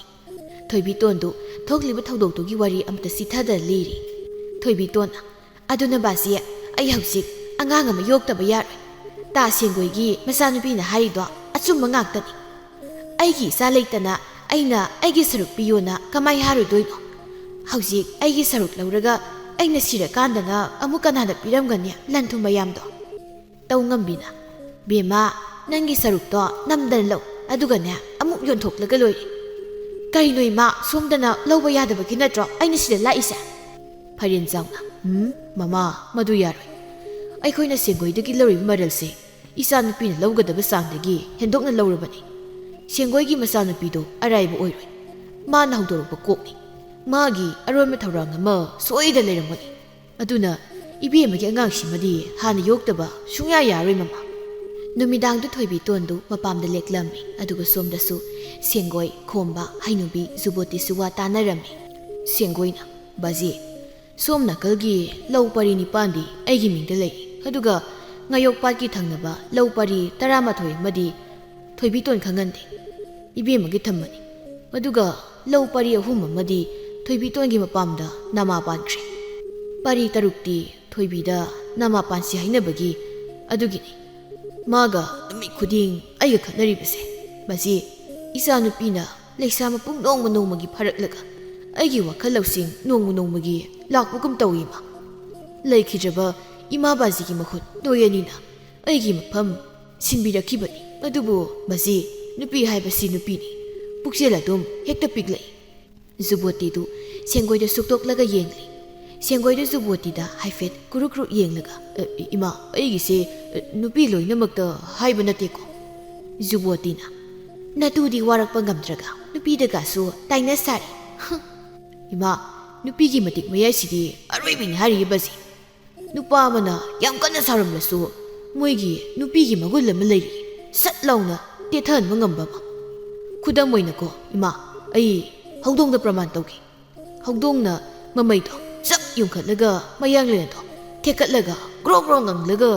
ꯊꯣꯏꯕꯤꯇꯣꯟꯗꯨ ꯊꯣꯛꯂꯤꯕ ꯊꯧꯗꯣꯛꯇꯨꯒꯤ ꯋꯥꯔꯤ ꯑꯃꯇ ꯆꯤꯊꯗ ꯂꯤꯔꯤ꯫ ꯊꯣꯏꯕꯤꯇꯣꯟꯅ, "ꯑꯗꯨꯅ ꯕꯥꯖꯤ, ꯑꯩ ꯍꯧꯖꯤꯛ ꯑꯉꯥꯡ ꯑꯃ ꯌꯣꯛꯇꯕ ꯌꯥꯔꯣꯏ꯫ ꯇꯥ ꯁꯦꯡꯒꯣꯏꯒꯤ ꯃꯆꯥꯅꯨꯄꯤꯅ ꯍꯥꯏꯔꯤꯗꯣ ꯑꯆꯨꯝꯕ ꯉꯥꯛꯇꯅꯤ꯫ ꯑꯩꯒꯤ ꯏꯆꯥ ꯂꯩꯇꯅ ꯑꯩꯅ ꯑꯩꯒꯤ ꯁꯔꯨꯛ ꯄꯤꯌꯣꯅ ꯀꯃꯥꯏ ꯍꯥꯏꯔꯨꯗꯣꯏꯅꯣ? ꯍꯧꯖꯤꯛ ꯑꯩꯒꯤ ꯁꯔꯨꯛ ꯂꯧꯔꯒ ꯑꯩꯅ ꯁꯤꯔꯀꯥꯟꯗꯅ ꯑꯃꯨꯛ ꯀꯅꯥꯅ ꯄꯤꯔꯝꯒꯅꯤ ꯂꯟ ꯊꯨꯝ ꯃꯌꯥꯝꯗꯣ?" ꯇꯧꯉꯝꯕꯤꯅ, "ꯕꯦꯝꯃ, ꯅꯪꯒꯤ ꯁꯔꯨꯛꯇꯣ ꯅꯝꯗꯅ ꯂꯧ, ꯑꯗꯨꯒꯅꯦ ꯑꯃꯨꯛ ꯌꯣꯟꯊꯣꯛꯂꯒ ꯂꯣꯏꯔꯦ꯫ ꯀꯔꯤꯅꯣ ꯏꯃꯥ, ꯁꯣꯝꯗꯅ ꯂꯧꯕ ꯌꯥꯗꯕꯒꯤ ꯅꯠꯇ꯭ꯔꯣ ꯑꯩꯅ ꯁꯤꯗ ꯂꯥꯛꯏꯁꯦ?" ꯐꯥꯏꯔꯦꯟ ꯆꯥꯎꯅ, "ꯎꯝ, ꯃꯃꯥ, ꯃꯗꯨ ꯌꯥꯔꯣꯏ꯫ ꯑꯩꯈꯣꯏꯅ ꯁꯦꯡꯒꯣꯏꯗꯒꯤ ꯂꯧꯔꯤꯕ ꯃꯔꯜꯁꯦ ꯏꯆꯥꯅꯨꯄꯤꯅ ꯂꯧꯒꯗꯕ ꯆꯥꯡꯗꯒꯤ ꯍꯦꯟꯗꯣꯛꯅ ꯂꯧꯔꯕꯅꯤ꯫ ꯁꯦꯡꯒꯣꯏꯒꯤ ꯃꯆꯥꯅꯨꯄꯤꯗꯣ ꯑꯔꯥꯏꯕ ꯑꯣꯏꯔꯣꯏ꯫ ꯃꯥꯅ ꯍꯧꯗꯣꯔꯛꯄ ꯀꯣꯛꯅꯤ꯫ ꯃꯥꯒꯤ ꯑꯔꯣꯟꯕ ꯊꯧꯔꯥꯡ ꯑꯃ ꯁꯣꯏꯗ ꯂꯩꯔꯝꯒꯅꯤ꯫ ꯑꯗꯨꯅ ꯏꯕꯦꯝꯃꯒꯤ ꯑꯉꯥꯡꯁꯤꯃꯗꯤ ꯍꯥꯟꯅ ꯌꯣꯛꯇꯕ ꯁꯨꯡꯌꯥ ꯌꯥꯔꯣꯏ, ꯃꯃꯥ꯫" ꯅꯨꯃꯤꯗꯥꯡꯗꯨ ꯊꯣꯏꯕꯤꯇꯣꯟꯗꯨ ꯃꯄꯥꯝꯗ ꯂꯦꯛꯂꯝꯃꯤ꯫ ꯑꯗꯨꯒ ꯁꯣꯝꯗꯁꯨ ꯁꯦꯡꯒꯣꯏ, ꯈꯣꯝꯕ, ꯍꯩꯅꯨꯕꯤ, ꯖꯨꯕꯣꯠꯇꯤꯁꯨ ꯋꯥ ꯇꯥꯅꯔꯝꯃꯤ꯫ ꯁꯦꯡꯒꯣꯏꯅ, "ꯕꯥꯖꯤ, ꯁꯣꯝ ꯅꯥꯀꯜꯒꯤ ꯂꯧ ꯄꯔꯤ ꯅꯤꯄꯥꯟꯗꯤ ꯑꯩꯒꯤ ꯃꯤꯡꯗ ꯂꯩ, ꯑꯗꯨꯒ ꯉꯥꯌꯣꯛꯄꯥꯠꯀꯤ ꯊꯪꯅꯕ ꯂꯧ ꯄꯔꯤ ꯇꯔꯥꯃꯥꯊꯣꯏ ꯑꯃꯗꯤ ꯊꯣꯏꯕꯤꯇꯣꯟ ꯈꯪꯍꯟꯗꯦ, ꯏꯕꯦꯝꯃꯒꯤ ꯊꯝꯕꯅꯤ꯫ ꯑꯗꯨꯒ ꯂꯧ ꯄꯔꯤ ꯑꯍꯨꯝ ꯑꯃꯗꯤ ꯊꯣꯏꯕꯤꯇꯣꯟꯒꯤ ꯃꯄꯥꯝꯗ ꯅꯃꯥ ꯄꯥꯟꯈ꯭ꯔꯦ꯫ ꯄꯔꯤ ꯇꯔꯨꯛꯇꯤ ꯊꯣꯏꯕꯤꯗ ꯅꯃꯥ ꯄꯥꯟꯁꯤ ꯍꯥꯏꯅꯕꯒꯤ꯫ ꯑꯗꯨꯒꯤꯅꯤ ꯃꯥꯒ ꯅꯨꯃꯤꯠ ꯈꯨꯗꯤꯡ ꯑꯩꯒ ꯈꯠꯅꯔꯤꯕꯁꯦ꯫ ꯃꯁꯤ ꯏꯆꯥꯅꯨꯄꯤꯅ ꯂꯩꯁꯥ ꯃꯄꯨꯡ ꯅꯣꯡꯃ ꯅꯣꯡꯃꯒꯤ ꯐꯔꯛꯂꯒ ꯑꯩꯒꯤ ꯋꯥꯈꯜ ꯂꯧꯁꯤꯡ ꯅꯣꯡꯃ ꯅꯣꯡꯃꯒꯤ ꯂꯥꯛꯄꯒꯨꯝ ꯇꯧꯏ, ꯏꯃꯥ꯫ ꯂꯩꯈꯤꯗ꯭ꯔꯕ ꯏꯃꯥ ꯕꯥꯖꯤꯒꯤ ꯃꯈꯨꯠ ꯅꯣꯏ ꯑꯅꯤꯅ ꯑꯩꯒꯤ ꯃꯐꯝ ꯁꯤꯟꯕꯤꯔꯛꯈꯤꯕꯅꯤ꯫ "ꯑꯗꯨꯕꯨ ꯕꯥꯖꯤ, ꯅꯨꯄꯤ ꯍꯥꯏꯕꯁꯤ ꯅꯨꯄꯤꯅꯤ꯫ ꯄꯨꯛꯆꯦꯜ ꯑꯗꯨꯝ ꯍꯦꯛꯇ ꯄꯤꯛꯂꯛꯏ꯫" ꯖꯨꯕꯣꯇꯤꯗꯨ ꯁꯦꯡꯒꯣꯏꯗ ꯁꯨꯛꯇꯣꯛꯂꯒ ꯌꯦꯡꯂꯤ꯫ ꯁꯦꯡꯒꯣꯏꯗꯨ ꯖꯨꯕꯣꯇꯤꯗ ꯍꯥꯏꯐꯦꯠ ꯀꯨꯔꯨꯛ ꯀꯨꯔꯨꯛ ꯌꯦꯡꯂꯒ, "ꯑ, ꯏꯃꯥ, ꯑꯩꯒꯤꯁꯦ, ꯑ, ꯅꯨꯄꯤ ꯂꯣꯏꯅꯃꯛꯇ ꯍꯥꯏꯕ ꯅꯠꯇꯦꯀꯣ꯫" ꯖꯨꯕꯣꯇꯤꯅ, "ꯅꯇꯨꯗꯤ ꯋꯥꯔꯛꯄ ꯉꯝꯗ꯭ꯔꯒ ꯅꯨꯄꯤꯗꯒꯁꯨ ꯇꯥꯏꯅ ꯁꯥꯔꯤ꯫ ꯍ! ꯏꯃꯥ, ꯅꯨꯄꯤꯒꯤ ꯃꯇꯤꯛ ꯃꯌꯥꯏꯁꯤꯗꯤ ꯑꯔꯣꯏꯕꯤꯅꯤ ꯍꯥꯏꯔꯤꯌꯦ ꯕꯥꯖꯤ꯫ ꯅꯨꯄꯥ ꯑꯃꯅ ꯌꯥꯝ ꯀꯟꯅ ꯁꯥꯎꯔꯝꯂꯁꯨ ꯃꯣꯏꯒꯤ ꯅꯨꯄꯤꯒꯤ ꯃꯒꯨꯟ ꯑꯃ ꯂꯩꯔꯤ꯫ ꯁꯠ ꯂꯥꯎꯅ ꯇꯦꯊꯍꯟꯕ ꯉꯝꯕ ꯑꯃ꯫ ꯈꯨꯗꯝ ꯑꯣꯏꯅꯀꯣ, ꯏꯃꯥ, ꯑꯩ ꯍꯧꯗꯣꯡꯗ ꯄ꯭ꯔꯃꯥꯟ ꯇꯧꯒꯦ꯫ ꯍꯧꯗꯣꯡꯅ ꯃꯃꯩꯗꯣ ꯆꯞ ꯌꯨꯡꯈꯠꯂꯒ ꯃꯌꯥꯡꯂꯦꯟꯗꯣ ꯊꯦꯛꯀꯠꯂꯒ ꯒ꯭ꯔꯣ ꯒ꯭ꯔꯣ ꯉꯪꯂꯒ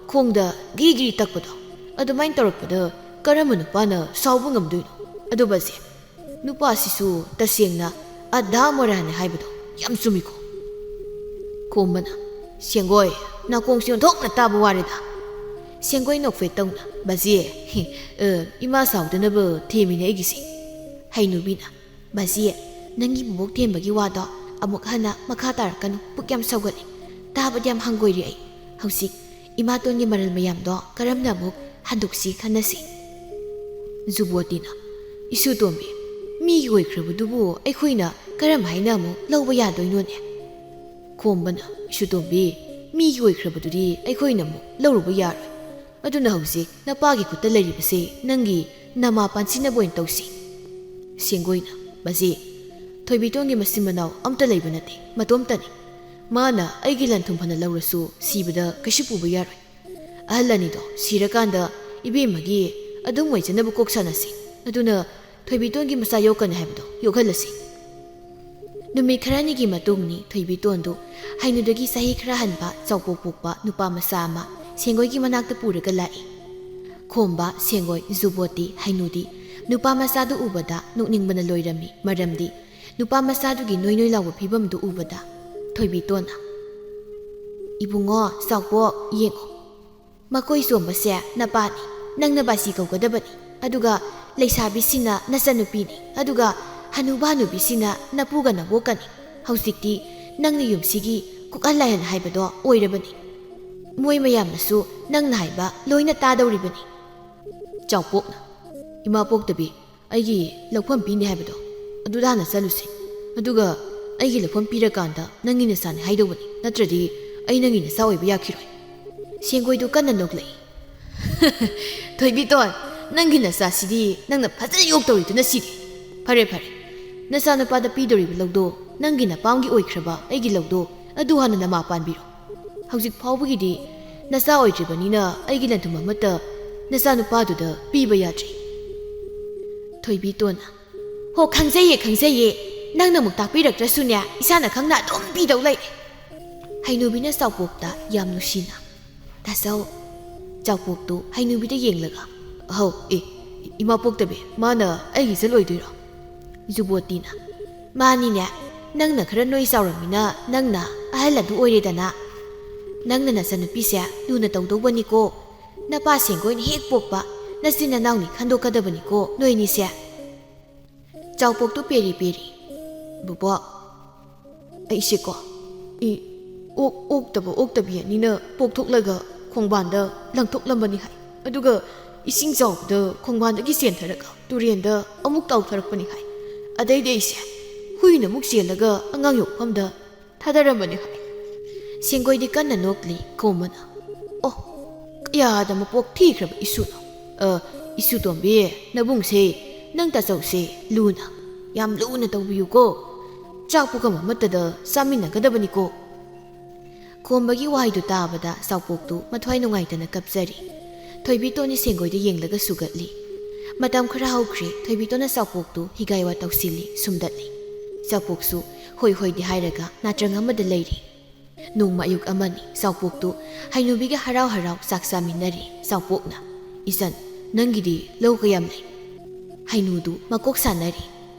ꯈꯣꯡꯗ ꯒ꯭ꯔꯤ ꯒ꯭ꯔꯤ ꯇꯛꯄꯗꯣ, ꯑꯗꯨꯃꯥꯏꯅ ꯇꯧꯔꯛꯄꯗ ꯀꯔꯝꯕ ꯅꯨꯄꯥꯅ ꯁꯥꯎꯕ ꯉꯝꯗꯣꯏꯅꯣ? ꯑꯗꯨ ꯕꯥꯖꯤ, ꯅꯨꯄꯥꯁꯤꯁꯨ ꯇꯁꯦꯡꯅ ꯑꯗꯥ ꯃꯣꯔꯥꯅꯦ ꯍꯥꯏꯕꯗꯣ ꯌꯥꯝ ꯆꯨꯝꯃꯤꯀꯣ꯫" ꯈꯣꯝꯕꯅ, "ꯁꯦꯡꯒꯣꯏ, ꯅꯥꯀꯣꯡꯁꯤ ꯑꯣꯟꯊꯣꯛꯅ ꯇꯥꯕ ꯋꯥꯔꯦꯗ꯫" ꯁꯦꯡꯒꯣꯏ ꯅꯣꯛꯐꯦꯠ ꯇꯧꯅ, "ꯕꯥꯖꯤ, ꯑ, ꯏꯃꯥ ꯁꯥꯎꯗꯅꯕ ꯊꯦꯝꯃꯤꯅꯦ ꯑꯩꯒꯤꯁꯦ꯫" ꯍꯩꯅꯨꯕꯤꯅ, "ꯕꯥꯖꯤ, ꯅꯪꯒꯤ ꯕꯨꯕꯣꯛ ꯊꯦꯝꯕꯒꯤ ꯋꯥꯗꯣ ꯑꯃꯨꯛ ꯍꯟꯅ ꯃꯈꯥ ꯇꯥꯔꯛꯀꯅꯨ, ꯄꯨꯛ ꯌꯥꯝ ꯁꯧꯒꯠꯂꯤ, ꯇꯥꯕꯗ ꯌꯥꯝ ꯍꯪꯒꯣꯏꯔꯦ ꯑꯩ꯫ ꯍꯧꯖꯤꯛ ꯏꯃꯥꯇꯣꯟꯒꯤ ꯃꯔꯜ ꯃꯌꯥꯝꯗꯣ ꯀꯔꯝꯅ ꯑꯃꯨꯛ ꯍꯟꯗꯣꯛꯁꯤ ꯈꯟꯅꯁꯤ꯫" ꯖꯨꯕꯣꯇꯤꯅ, "ꯏꯁꯨꯇꯣꯝꯕꯤ, ꯃꯤꯒꯤ ꯑꯣꯏꯈ꯭ꯔꯕꯗꯨꯕꯨ ꯑꯩꯈꯣꯏꯅ ꯀꯔꯝ ꯍꯥꯏꯅ ꯑꯃꯨꯛ ꯂꯧꯕ ꯌꯥꯗꯣꯏꯅꯣꯅꯦ?" ꯈꯣꯝꯕꯅ, "ꯏꯁꯨꯇꯣꯝꯕꯤ, ꯃꯤꯒꯤ ꯑꯣꯏꯈ꯭ꯔꯕꯗꯨꯗꯤ ꯑꯩꯈꯣꯏꯅ ꯑꯃꯨꯛ ꯂꯧꯔꯨꯕ ꯌꯥꯔꯣꯏ꯫ ꯑꯗꯨꯅ ꯍꯧꯖꯤꯛ ꯅꯄꯥꯒꯤ ꯈꯨꯠꯇ ꯂꯩꯔꯤꯕꯁꯦ ꯅꯪꯒꯤ ꯅꯃꯥ ꯄꯥꯟꯁꯤꯟꯅꯕ ꯑꯣꯏꯅ ꯇꯧꯁꯤ꯫" ꯁꯦꯡꯒꯣꯏꯅ, "ꯕꯥꯖꯤ, ꯊꯣꯏꯕꯤꯇꯣꯟꯒꯤ ꯃꯆꯤꯟ ꯃꯅꯥꯎ ꯑꯝꯇ ꯂꯩꯕ ꯅꯠꯇꯦ, ꯃꯇꯣꯝꯇꯅꯤ꯫ ꯃꯥꯅ ꯑꯩꯒꯤ ꯂꯟ ꯊꯨꯝ ꯐꯅ ꯂꯧꯔꯁꯨ ꯁꯤꯕꯗ ꯀꯩꯁꯨ ꯄꯨꯕ ꯌꯥꯔꯣꯏ꯫ ꯑꯍꯜ ꯑꯅꯤꯗꯣ ꯁꯤꯔꯀꯥꯟꯗ ꯏꯕꯦꯝꯃꯒꯤ ꯑꯗꯨꯝ ꯑꯣꯏꯖꯅꯕ ꯀꯣꯛ ꯁꯥꯟꯅꯁꯤ꯫ ꯑꯗꯨꯅ ꯊꯣꯏꯕꯤꯇꯣꯟꯒꯤ ꯃꯆꯥ ꯌꯣꯛꯀꯅꯤ ꯍꯥꯏꯕꯗꯣ ꯌꯣꯛꯍꯜꯂꯁꯤ꯫" ꯅꯨꯃꯤꯠ ꯈꯔꯅꯤꯒꯤ ꯃꯇꯨꯡꯅꯤ꯫ ꯊꯣꯏꯕꯤꯇꯣꯟꯗꯨ ꯍꯩꯅꯨꯗꯒꯤ ꯆꯍꯤ ꯈꯔ ꯍꯟꯕ ꯆꯥꯎꯄꯣꯛ ꯄꯣꯛꯄ ꯅꯨꯄꯥ ꯃꯆꯥ ꯑꯃ ꯁꯦꯡꯒꯣꯏꯒꯤ ꯃꯅꯥꯛꯇ ꯄꯨꯔꯒ ꯂꯥꯛꯏ꯫ ꯈꯣꯝꯕ, ꯁꯦꯡꯒꯣꯏ, ꯖꯨꯕꯣꯇꯤ, ꯍꯩꯅꯨꯗꯤ ꯅꯨꯄꯥ ꯃꯆꯥꯗꯨ ꯎꯕꯗ ꯅꯣꯛꯅꯤꯡꯕꯅ ꯂꯣꯏꯔꯝꯃꯤ꯫ ꯃꯔꯝꯗꯤ ꯅꯨꯄꯥ ꯃꯆꯥꯗꯨꯒꯤ ꯅꯣꯏ ꯅꯣꯏ ꯂꯥꯎꯕ ꯐꯤꯕꯝꯗꯨ ꯎꯕꯗ ꯊꯣꯏꯕꯤꯇꯣꯟꯅ, "ꯏꯕꯨꯡꯉꯣ, ꯆꯥꯎꯄꯣꯛ, ꯌꯦꯡꯉꯣ꯫ ꯃꯀꯣꯏ ꯆꯣꯝꯕꯁꯦ ꯅꯄꯥꯅꯤ, ꯅꯪꯅ ꯕꯥꯖꯤ ꯀꯧꯒꯗꯕꯅꯤ꯫ ꯑꯗꯨꯒ ꯂꯩꯁꯥꯕꯤꯁꯤꯅ ꯅꯆꯟꯅꯨꯄꯤꯅꯤ, ꯑꯗꯨꯒ ꯍꯅꯨꯕ ꯍꯅꯨꯕꯤꯁꯤꯅ ꯅꯄꯨꯒ ꯅꯕꯣꯛꯀꯅꯤ꯫ ꯍꯧꯖꯤꯛꯇꯤ ꯅꯪꯅ ꯌꯨꯝꯁꯤꯒꯤ ꯀꯨꯛꯑꯍꯟ ꯂꯥꯏꯍꯟ ꯍꯥꯏꯕꯗꯣ ꯑꯣꯏꯔꯕꯅꯤ꯫ ꯃꯣꯏ ꯃꯌꯥꯝꯅꯁꯨ ꯅꯪꯅ ꯍꯥꯏꯕ ꯂꯣꯏꯅ ꯇꯥꯗꯧꯔꯤꯕꯅꯤ꯫" ꯆꯥꯎꯄꯣꯛꯅ, "ꯏꯃꯥ ꯄꯣꯛꯇꯕꯤ, ꯑꯩꯒꯤ ꯂꯧꯐꯝ ꯄꯤꯅꯤ ꯍꯥꯏꯕꯗꯣ, ꯑꯗꯨꯗ ꯍꯥꯟꯅ ꯆꯠꯂꯨꯁꯤ꯫ ꯑꯗꯨꯒ ꯑꯩꯒꯤ ꯂꯧꯐꯝ ꯄꯤꯔꯀꯥꯟꯗ ꯅꯪꯒꯤ ꯅꯆꯥꯅꯤ ꯍꯥꯏꯗꯧꯕꯅꯤ, ꯅꯠꯇ꯭ꯔꯗꯤ ꯑꯩ ꯅꯪꯒꯤ ꯅꯆꯥ ꯑꯣꯏꯕ ꯌꯥꯈꯤꯔꯣꯏ"꯫ ꯁꯦꯡꯒꯣꯏꯗꯨ ꯀꯟꯅ ꯅꯣꯛꯂꯛꯏ꯫ "ꯊꯣꯏꯕꯤꯇꯣꯟ, ꯅꯪꯒꯤ ꯅꯆꯥꯁꯤꯗꯤ ꯅꯪꯅ ꯐꯖꯅ ꯌꯣꯛꯇꯧꯔꯤꯗꯨꯅ ꯁꯤꯔꯦ꯫ ꯐꯔꯦ ꯐꯔꯦ, ꯅꯆꯥꯅꯨꯄꯥꯗ ꯄꯤꯗꯧꯔꯤꯕ ꯂꯧꯗꯣ ꯅꯪꯒꯤ ꯅꯄꯥꯝꯒꯤ ꯑꯣꯏꯈ꯭ꯔꯕ ꯑꯩꯒꯤ ꯂꯧꯗꯣ ꯑꯗꯨ ꯍꯥꯟꯅ ꯅꯃꯥ ꯄꯥꯟꯕꯤꯔꯣ꯫ ꯍꯧꯖꯤꯛ ꯐꯥꯎꯕꯒꯤꯗꯤ ꯅꯆꯥ ꯑꯣꯏꯗ꯭ꯔꯤꯕꯅꯤꯅ ꯑꯩꯒꯤ ꯂꯟꯊꯨꯝ ꯑꯃꯠꯇ ꯅꯆꯥꯅꯨꯄꯥꯗꯨꯗ ꯄꯤꯕ ꯌꯥꯗ꯭ꯔꯤ"꯫ ꯊꯣꯏꯕꯤꯇꯣꯟꯅ, "ꯍꯣ, ꯈꯪꯖꯩꯌꯦ, ꯈꯪꯖꯩꯌꯦ꯫ ꯅꯪꯅ ꯑꯃꯨꯛ ꯇꯥꯛꯄꯤꯔꯛꯇ꯭ꯔꯁꯨꯅꯦ, ꯏꯁꯥꯅ ꯈꯪꯅ ꯑꯗꯨꯝ ꯄꯤꯗꯧ ꯂꯩꯔꯦ"꯫ ꯍꯩꯅꯨꯕꯤꯅ ꯆꯥꯎꯄꯣꯛꯇ ꯌꯥꯝ ꯅꯨꯡꯁꯤꯅ, "ꯇꯥꯆꯧ"꯫ ꯆꯥꯎꯄꯣꯛꯇꯨ ꯍꯩꯅꯨꯕꯤꯗ ꯌꯦꯡꯂꯒ, "ꯑꯍꯧ, ꯑꯦ, ꯏꯃꯥ ꯄꯣꯛꯇꯕꯤ, ꯃꯥꯅ ꯑꯩꯒꯤ ꯏꯆꯜ ꯑꯣꯏꯗꯣꯏꯔꯣ?" ꯖꯨꯕꯣꯇꯤꯅ, "ꯃꯥꯅꯤꯅꯦ, ꯅꯪꯅ ꯈꯔ ꯅꯣꯏ ꯆꯥꯎꯔꯝꯃꯤꯅ ꯅꯪꯅ ꯑꯍꯜ ꯑꯗꯨ ꯑꯣꯏꯔꯦꯗꯅ꯫ ꯅꯪꯅ ꯅꯆꯟꯅꯨꯄꯤꯁꯦ ꯂꯨꯅ ꯇꯧꯗꯧꯕꯅꯤꯀꯣ꯫ ꯅꯄꯥ ꯁꯦꯡꯒꯣꯏꯅ ꯍꯦꯛ ꯄꯣꯛꯄ ꯅꯆꯤꯟ ꯅꯅꯥꯎꯅꯤ ꯈꯟꯗꯣꯛꯀꯗꯕꯅꯤꯀꯣ ꯅꯣꯏꯅꯤꯁꯦ"꯫ ꯆꯥꯎꯄꯣꯛꯇꯨ ꯄꯦꯔꯤ ꯄꯦꯔꯤ, "ꯕꯣꯕꯣꯛ, ꯑꯩꯁꯦꯀꯣ, ꯏ, ꯑꯣꯛ-, ꯑꯣꯛꯇꯕ ꯑꯣꯛꯇꯕꯤ ꯑꯅꯤꯅ ꯄꯣꯛꯊꯣꯛꯂꯒ ꯈꯣꯡꯕꯥꯟꯗ ꯂꯪꯊꯣꯛꯂꯝꯕꯅꯤ ꯍꯥꯏ꯫ ꯑꯗꯨꯒ ꯏꯁꯤꯡ ꯆꯥꯎꯕꯗ ꯈꯣꯡꯕꯥꯟꯗꯒꯤ ꯆꯦꯟꯊꯔꯒ ꯇꯨꯔꯦꯟꯗ ꯑꯃꯨꯛ ꯇꯥꯎꯊꯔꯛꯄꯅꯤ ꯍꯥꯏ꯫ ꯑꯗꯩꯗꯤ ꯑꯩꯁꯦ ꯍꯨꯏꯅ ꯑꯃꯨꯛ ꯆꯦꯜꯂꯒ ꯑꯉꯥꯡ ꯌꯣꯛꯐꯝꯗ ꯊꯥꯗꯔꯝꯕꯅꯤ ꯍꯥꯏ"꯫ ꯁꯦꯡꯒꯣꯏꯗꯤ ꯀꯟꯅ ꯅꯣꯛꯂꯤ꯫ ꯈꯣꯝꯕꯅ, "ꯑꯣ, ꯀꯌꯥꯗ ꯃꯄꯣꯛ ꯊꯤꯈ꯭ꯔꯕ ꯏꯁꯨꯅꯣ? ꯑ, ꯏꯁꯨ ꯇꯣꯝꯕꯤ, ꯅꯕꯨꯡꯁꯦ, ꯅꯪ ꯇꯥꯆꯧꯁꯦ ꯂꯨꯅ, ꯌꯥꯝ ꯂꯨꯅ ꯇꯧꯕꯤꯌꯨꯀꯣ꯫ ꯆꯥꯛ ꯄꯨꯈꯝ ꯑꯃꯠꯇꯗ ꯆꯥꯃꯤꯟꯅꯒꯗꯕꯅꯤꯀꯣ"꯫ ꯈꯣꯝꯕꯒꯤ ꯋꯥꯍꯩꯗꯨ ꯇꯥꯕꯗ ꯆꯥꯎꯄꯣꯛꯇꯨ ꯃꯊ꯭ꯋꯥꯏ ꯅꯨꯡꯉꯥꯏꯇꯅ ꯀꯞꯆꯔꯤ꯫ ꯊꯣꯏꯕꯤꯇꯣꯟꯅꯤ ꯁꯦꯡꯒꯣꯏꯗ ꯌꯦꯡꯂꯒ ꯁꯨꯒꯠꯂꯤ꯫ ꯃꯇꯝ ꯈꯔ ꯍꯧꯈ꯭ꯔꯦ꯫ ꯊꯣꯏꯕꯤꯇꯣꯟꯅ ꯆꯥꯎꯄꯣꯛꯇꯨ ꯍꯤꯒꯥꯏ ꯋꯥ ꯇꯧꯁꯤꯜꯂꯤ, ꯁꯨꯝꯗꯠꯂꯤ꯫ ꯆꯥꯎꯄꯣꯛꯁꯨ ꯍꯣꯏ ꯍꯣꯏꯗꯤ ꯍꯥꯏꯔꯒ ꯅꯥꯇ꯭ꯔꯪ ꯑꯃꯗ ꯂꯩꯔꯤ꯫ ꯅꯣꯡꯃ ꯑꯌꯨꯛ ꯑꯃꯅꯤ꯫ ꯆꯥꯎꯄꯣꯛꯇꯨ ꯍꯩꯅꯨꯕꯤꯒ ꯍꯔꯥꯎ ꯍꯔꯥꯎ ꯆꯥꯛ ꯆꯥꯃꯤꯟꯅꯔꯤ꯫ ꯆꯥꯎꯄꯣꯛꯅ, "ꯏꯆꯟ, ꯅꯪꯒꯤꯗꯤ ꯂꯧ ꯀꯌꯥꯝ ꯂꯩ?" ꯍꯩꯅꯨꯗꯨ ꯃꯀꯣꯛ ꯁꯥꯟꯅꯔꯤ꯫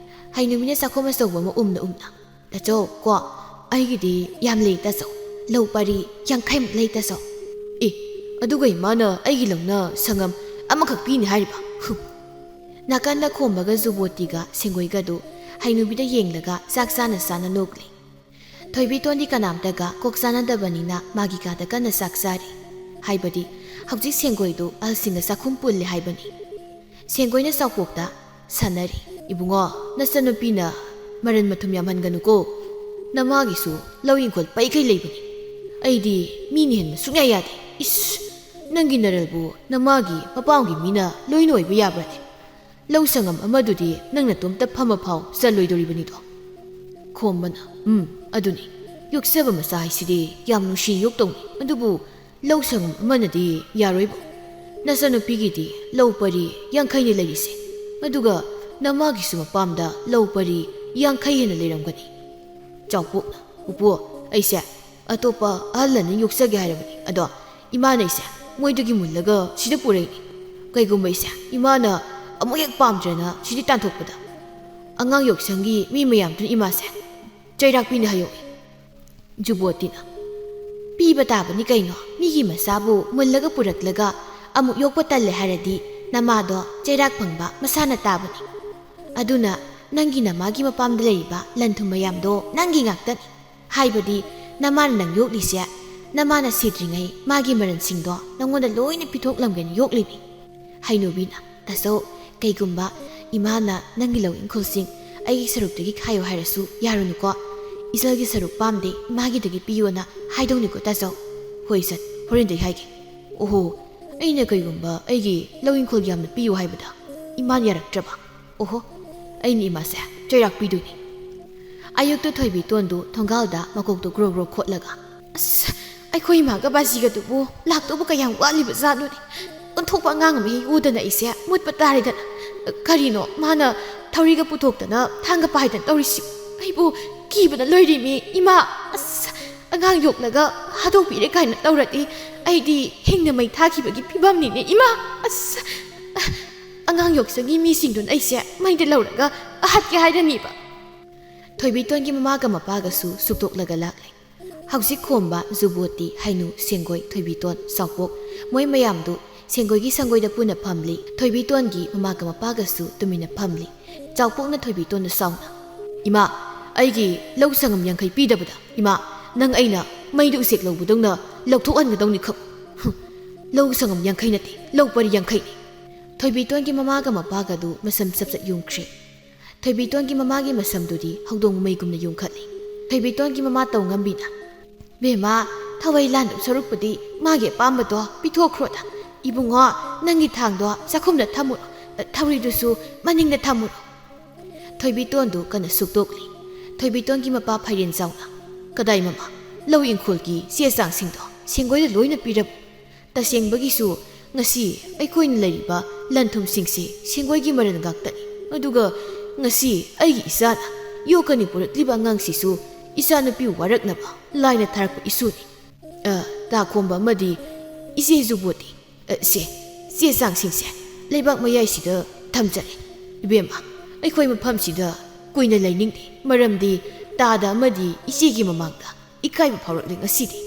ꯍꯩꯅꯨꯕꯤꯅ ꯆꯥꯛꯈꯣꯝ ꯑꯆꯧꯕ ꯑꯃ ꯎꯝꯅ ꯎꯝꯅ, "ꯇꯥꯆꯧ, ꯀꯣ, ꯑꯩꯒꯤꯗꯤ ꯌꯥꯝ ꯂꯩ ꯇꯥꯆꯧ꯫ ꯂꯧ ꯄꯔꯤ ꯌꯥꯡꯈꯩꯃꯨꯛ ꯂꯩ ꯇꯥꯆꯧ"꯫ "ꯑꯦ, ꯑꯗꯨꯒ ꯏꯃꯥꯅ ꯑꯩꯒꯤ ꯂꯧꯅ ꯁꯪꯉꯝ ꯑꯃꯈꯛ ꯄꯤꯅꯤ ꯍꯥꯏꯔꯤꯕ? ꯍꯨꯝ!" ꯅꯥꯀꯟꯗ ꯈꯣꯝꯕꯒ ꯖꯨꯕꯣꯇꯤꯒ ꯁꯦꯡꯒꯣꯏꯒꯗꯨ ꯍꯩꯅꯨꯕꯤꯗ ꯌꯦꯡꯂꯒ ꯆꯥꯛ ꯆꯥꯅ ꯆꯥꯅ ꯅꯣꯛꯂꯤ꯫ ꯊꯣꯏꯕꯤꯇꯣꯟꯗꯤ ꯀꯅꯥꯝꯇꯒ ꯀꯣꯛ ꯆꯥꯅꯗꯕꯅꯤꯅ ꯃꯥꯒꯤ ꯀꯥꯗ ꯀꯟꯅ ꯆꯥꯛ ꯆꯥꯔꯤ꯫ ꯍꯥꯏꯕꯗꯤ ꯍꯧꯖꯤꯛ ꯁꯦꯡꯒꯣꯏꯗꯨ ꯑꯍꯜꯁꯤꯡꯒ ꯆꯥꯛꯈꯨꯝ ꯄꯨꯜꯂꯦ ꯍꯥꯏꯕꯅꯤ꯫ ꯁꯦꯡꯒꯣꯏꯅ ꯆꯥꯎꯄꯣꯛꯇ ꯁꯥꯟꯅꯔꯤ꯫ "ꯏꯕꯨꯡꯉꯣ, ꯅꯆꯟꯅꯨꯄꯤꯅ ꯃꯔꯟ ꯃꯊꯨꯝ ꯌꯥꯝꯍꯟꯒꯅꯨꯀꯣ꯫ ꯅꯃꯥꯒꯤꯁꯨ ꯂꯧ ꯏꯪꯈꯣꯜ ꯄꯩꯈꯩ ꯂꯩꯕꯅꯤ꯫ ꯑꯩꯗꯤ ꯃꯤꯅ ꯍꯦꯟꯕ ꯁꯨꯡꯌꯥ ꯌꯥꯗꯦ꯫ ꯏꯁ, ꯅꯪꯒꯤ ꯅꯔꯜꯕꯨ ꯅꯃꯥꯒꯤ ꯃꯄꯥꯝꯒꯤ ꯃꯤꯅ ꯂꯣꯏꯅ ꯑꯣꯏꯕ ꯌꯥꯕ꯭ꯔꯅꯦ? ꯂꯧ ꯁꯪꯉꯝ ꯑꯃꯗꯨꯗꯤ ꯅꯪ ꯅꯇꯣꯝꯇ ꯐꯝꯃ ꯐꯥꯎ ꯆꯜꯂꯣꯏꯗꯣꯔꯤꯕꯅꯤꯗꯣ꯫" ꯈꯣꯝꯕꯅ, "ꯎꯝ, ꯑꯗꯨꯅꯤ꯫ ꯌꯣꯛꯆꯕ ꯃꯆꯥ ꯍꯥꯏꯁꯤꯗꯤ ꯌꯥꯝ ꯅꯨꯡꯁꯤ ꯌꯣꯛꯇꯧꯅꯤ꯫ ꯑꯗꯨꯕꯨ ꯂꯧ ꯁꯪꯉꯝ ꯑꯃꯅꯗꯤ ꯌꯥꯔꯣꯏꯕꯨ꯫ ꯅꯆꯟꯅꯨꯄꯤꯒꯤꯗꯤ ꯂꯧ ꯄꯔꯤ ꯌꯥꯡꯈꯩꯅꯤ ꯂꯩꯔꯤꯁꯦ꯫ ꯑꯗꯨꯒ ꯅꯃꯥꯒꯤꯁꯨ ꯃꯄꯥꯝꯗ ꯂꯧ ꯄꯔꯤ ꯌꯥꯡꯈꯩ ꯍꯦꯟꯅ ꯂꯩꯔꯝꯒꯅꯤ꯫" ꯆꯥꯎꯄꯣꯛꯅ, "ꯄꯨꯄꯨ, ꯑꯩꯁꯦ ꯑꯇꯣꯞꯄ ꯑꯍꯜ ꯑꯅꯤ ꯌꯣꯛꯆꯒꯦ ꯍꯥꯏꯔꯕꯅꯤ꯫ ꯑꯗꯣ ꯏꯃꯥꯅ ꯑꯩꯁꯦ ꯃꯣꯏꯗꯒꯤ ꯃꯨꯜꯂꯒ ꯁꯤꯗ ꯄꯨꯔꯛꯏꯅꯤ꯫ ꯀꯩꯒꯨꯝꯕ ꯑꯩꯁꯦ ꯏꯃꯥꯅ ꯑꯃꯨꯛ ꯍꯦꯛ ꯄꯥꯝꯗ꯭ꯔꯦꯅ ꯁꯤꯗꯤ ꯇꯥꯟꯊꯣꯛꯄꯗ, ꯑꯉꯥꯡ ꯌꯣꯛꯁꯪꯒꯤ ꯃꯤ ꯃꯌꯥꯝꯗꯨꯅ ꯏꯃꯥꯁꯦ ꯆꯩꯔꯥꯛ ꯄꯤꯅꯤ ꯍꯥꯏꯍꯧꯏ꯫" ꯖꯨꯕꯣꯇꯤꯅ, "ꯄꯤꯕ ꯇꯥꯕꯅꯤ ꯀꯩꯅꯣ꯫ ꯃꯤꯒꯤ ꯃꯆꯥꯕꯨ ꯃꯨꯜꯂꯒ ꯄꯨꯔꯛꯂꯒ ꯑꯃꯨꯛ ꯌꯣꯛꯄ ꯇꯜꯂꯦ ꯍꯥꯏꯔꯗꯤ ꯅꯃꯥꯗꯣ ꯆꯩꯔꯥꯛ ꯐꯪꯕ ꯃꯁꯥꯅ ꯇꯥꯕꯅꯤ꯫ ꯑꯗꯨꯅ ꯅꯪꯒꯤ ꯅꯃꯥꯒꯤ ꯃꯄꯥꯝꯗ ꯂꯩꯔꯤꯕ ꯂꯟ ꯊꯨꯝ ꯃꯌꯥꯝꯗꯣ ꯅꯪꯒꯤ ꯉꯥꯛꯇꯅꯤ꯫ ꯍꯥꯏꯕꯗꯤ ꯅꯃꯥꯅ ꯅꯪ ꯌꯣꯛꯂꯤꯁꯦ, ꯅꯃꯥꯅ ꯁꯤꯗ꯭ꯔꯤꯉꯩ ꯃꯥꯒꯤ ꯃꯔꯟꯁꯤꯡꯗꯣ ꯅꯪꯉꯣꯟꯗ ꯂꯣꯏꯅ ꯄꯤꯊꯣꯛꯂꯝꯒꯦꯅ ꯌꯣꯛꯂꯤꯅꯤ꯫" ꯍꯩꯅꯨꯕꯤꯅ, "ꯇꯥꯆꯧ, ꯀꯩꯒꯨꯝꯕ ꯏꯃꯥꯅ ꯅꯪꯒꯤ ꯂꯧ ꯏꯪꯈꯣꯜꯁꯤꯡ ꯑꯩꯒꯤ ꯁꯔꯨꯛꯇꯒꯤ ꯈꯥꯏꯌꯣ ꯍꯥꯏꯔꯁꯨ ꯌꯥꯔꯨꯅꯨꯀꯣ꯫ ꯏꯆꯜꯒꯤ ꯁꯔꯨꯛ ꯄꯥꯝꯗꯦ, ꯏꯃꯥꯒꯤꯗꯒꯤ ꯄꯤꯌꯣꯅ ꯍꯥꯏꯗꯧꯅꯤꯀꯣ ꯇꯥꯆꯧ꯫" "ꯍꯣꯏ ꯏꯆꯟ, ꯍꯣꯔꯦꯟꯗꯩ ꯍꯥꯏꯒꯦ꯫" "ꯑꯣꯍꯣ, ꯑꯩꯅ ꯀꯩꯒꯨꯝꯕ ꯑꯩꯒꯤ ꯂꯧ ꯏꯪꯈꯣꯜ ꯌꯥꯝꯅ ꯄꯤꯌꯨ ꯍꯥꯏꯕꯗ ꯏꯃꯥꯅ ꯌꯥꯔꯛꯇ꯭ꯔꯕ? ꯑꯣꯍꯣ, ꯑꯩꯅ ꯏꯃꯥꯁꯦ ꯆꯩꯔꯥꯛ ꯄꯤꯗꯣꯏꯅꯤ꯫" ꯑꯌꯨꯛꯇ ꯊꯣꯏꯕꯤꯇꯣꯟꯗꯨ ꯊꯣꯡꯒꯥꯜꯗ ꯃꯀꯣꯛꯇꯨ ꯒ꯭ꯔꯣ ꯒ꯭ꯔꯣ ꯈꯣꯠꯂꯒ, "ꯑꯁ, ꯑꯩꯈꯣꯏ ꯏꯃꯥꯒ ꯕꯥꯖꯤꯒꯗꯨꯕꯨ ꯂꯥꯛꯇꯧꯕ ꯀꯌꯥꯝ ꯋꯥꯠꯂꯤꯕ ꯖꯥꯠꯅꯣꯅꯦ꯫ ꯑꯣꯟꯊꯣꯛꯄ ꯑꯉꯥꯡ ꯑꯃ ꯍꯦꯛ ꯎꯗꯅ ꯑꯩꯁꯦ ꯃꯨꯠꯄ ꯇꯥꯔꯦꯗꯅ꯫ ꯀꯔꯤꯅꯣ ꯃꯥꯅ ꯊꯧꯔꯤꯒ ꯄꯨꯊꯣꯛꯇꯅ ꯊꯥꯡꯒ ꯄꯥꯏꯗꯅ ꯇꯧꯔꯤꯁꯤ? ꯑꯩꯕꯨ ꯀꯤꯕꯅ ꯂꯣꯏꯔꯦꯃꯤ, ꯏꯃꯥ꯫ ꯑꯁ, ꯑꯉꯥꯡ ꯌꯣꯛꯂꯒ ꯍꯥꯠꯇꯣꯛꯄꯤꯔꯦ ꯀꯥꯏꯅ ꯇꯧꯔꯗꯤ ꯑꯩꯗꯤ ꯍꯤꯡꯅ ꯃꯩ ꯊꯥꯈꯤꯕꯒꯤ ꯐꯤꯕꯝꯅꯤꯅꯦ, ꯏꯃꯥ꯫ ꯑꯁ, ꯑꯉꯥꯡ ꯌꯣꯛꯆꯒꯤ ꯃꯤꯁꯤꯡꯗꯨꯅ ꯑꯩꯁꯦ ꯃꯩꯗ ꯂꯧꯔꯒ ꯍꯥꯠꯀꯦ ꯍꯥꯏꯔꯅꯤꯕ꯫" ꯊꯣꯏꯕꯤꯇꯣꯟꯒꯤ ꯃꯃꯥꯒ ꯃꯄꯥꯒꯁꯨ ꯁꯨꯛꯇꯣꯛꯂꯒ ꯂꯥꯛꯂꯦ꯫ ꯍꯧꯖꯤꯛ ꯈꯣꯝꯕ ꯖꯨꯕꯣꯇꯤ, ꯍꯩꯅꯨ, ꯁꯦꯡꯒꯣꯏ, ꯊꯣꯏꯕꯤꯇꯣꯟ, ꯆꯥꯎꯄꯣꯛ, ꯃꯣꯏ ꯃꯌꯥꯝꯗꯨ ꯁꯦꯡꯒꯣꯏꯒꯤ ꯁꯪꯒꯣꯏꯗ ꯄꯨꯟꯅ ꯐꯝꯂꯤ꯫ ꯊꯣꯏꯕꯤꯇꯣꯟꯒꯤ ꯃꯃꯥꯒ ꯃꯄꯥꯒꯁꯨ ꯇꯨꯃꯤꯟꯅ ꯐꯝꯂꯤ꯫ ꯆꯥꯎꯄꯣꯛꯅ ꯊꯣꯏꯕꯤꯇꯣꯟꯗ ꯁꯥꯎꯅ, "ꯏꯃꯥ, ꯑꯩꯒꯤ ꯂꯧ ꯁꯪꯉꯝ ꯌꯥꯡꯈꯩ ꯄꯤꯗꯕꯗ, ꯏꯃꯥ, ꯅꯪ ꯑꯩꯅ ꯃꯩꯗ ꯎꯆꯦꯛ ꯂꯧꯕꯗꯧꯅ ꯂꯧꯊꯣꯛꯍꯟꯒꯗꯧꯅꯤ ꯈꯪ꯫" "ꯍꯨꯝ, ꯂꯧ ꯁꯪꯉꯝ ꯌꯥꯡꯈꯩ ꯅꯠꯇꯦ, ꯂꯧ ꯄꯔꯤ ꯌꯥꯡꯈꯩꯅꯤ꯫" ꯊꯣꯏꯕꯤꯇꯣꯟꯒꯤ ꯃꯃꯥꯒ ꯃꯄꯥꯒꯗꯨ ꯃꯁꯝ ꯆꯞ ꯆꯞ ꯌꯨꯡꯈ꯭ꯔꯦ꯫ ꯊꯣꯏꯕꯤꯇꯣꯟꯒꯤ ꯃꯃꯥꯒꯤ ꯃꯁꯝꯗꯨꯗꯤ ꯍꯧꯗꯣꯡ ꯃꯃꯩꯒꯨꯝꯅ ꯌꯨꯡꯈꯠꯂꯤ꯫ ꯊꯣꯏꯕꯤꯇꯣꯟꯒꯤ ꯃꯃꯥ ꯇꯧ ꯉꯝꯕꯤꯅ, "ꯕꯦꯝꯃ, ꯊꯋꯥꯏ ꯂꯥꯟꯗꯧ ꯁꯔꯨꯛꯄꯨꯗꯤ ꯃꯥꯒꯤ ꯑꯄꯥꯝꯕꯗꯣ ꯄꯤꯊꯣꯛꯈ꯭ꯔꯣꯗ꯫ ꯏꯕꯨꯡꯉꯣ, ꯅꯪꯒꯤ ꯊꯥꯡꯗꯣ ꯆꯥꯛꯈꯨꯝꯗ ꯊꯝꯃꯨꯔꯣ, ꯊꯧꯔꯤꯗꯨꯁꯨ ꯃꯅꯤꯡꯗ ꯊꯝꯃꯨꯔꯣ꯫" ꯊꯣꯏꯕꯤꯇꯣꯟꯗꯨ ꯀꯟꯅ ꯁꯨꯛꯇꯣꯛꯂꯤ꯫ ꯊꯣꯏꯕꯤꯇꯣꯟꯒꯤ ꯃꯄꯥ ꯐꯥꯏꯔꯦꯟ ꯆꯥꯎꯅ, "ꯀꯗꯥꯏ ꯃꯃꯥ? ꯂꯧ ꯏꯪꯈꯣꯜꯒꯤ ꯆꯦ ꯆꯥꯡꯁꯤꯡꯗꯣ ꯁꯦꯡꯒꯣꯏꯗ ꯂꯣꯏꯅ ꯄꯤꯔꯝꯃꯨ꯫ ꯇꯁꯦꯡꯕꯒꯤꯁꯨ ꯉꯁꯤ ꯑꯩꯈꯣꯏꯅ ꯂꯩꯔꯤꯕ ꯂꯟ ꯊꯨꯝꯁꯤꯡꯁꯤ ꯁꯦꯡꯒꯣꯏꯒꯤ ꯃꯔꯜ ꯉꯥꯛꯇꯅꯤ꯫ ꯑꯗꯨꯒ ꯉꯁꯤ ꯑꯩꯒꯤ ꯏꯆꯥꯅ ꯌꯣꯛꯀꯅꯤ ꯄꯨꯔꯛꯂꯤꯕ ꯑꯉꯥꯡꯁꯤꯁꯨ ꯏꯆꯥꯅꯨꯄꯤꯕꯨ ꯋꯥꯔꯛꯅꯕ ꯂꯥꯏꯅ ꯊꯥꯔꯛꯄ ꯏꯁꯨꯅꯤ꯫ ꯑ, ꯇꯥ ꯈꯣꯝꯕ ꯑꯃꯗꯤ ꯏꯆꯦ ꯖꯨꯕꯣꯠꯇꯤ, ꯑ, ꯁꯦ, ꯆꯦ ꯆꯥꯡꯁꯤꯡꯁꯦ ꯂꯩꯕꯥꯛ ꯃꯌꯥꯏꯁꯤꯗ ꯊꯝꯖꯔꯦ꯫ ꯏꯕꯦꯝꯃ, ꯑꯩꯈꯣꯏ ꯃꯐꯝꯁꯤꯗ ꯀꯨꯏꯅ ꯂꯩꯅꯤꯡꯗꯦ, ꯃꯔꯝꯗꯤ ꯇꯥꯗ ꯑꯃꯗꯤ ꯏꯆꯦꯒꯤ ꯃꯃꯥꯡꯗ ꯏꯀꯥꯏꯕ ꯐꯥꯎꯔꯛꯂꯦ ꯉꯁꯤꯗꯤ꯫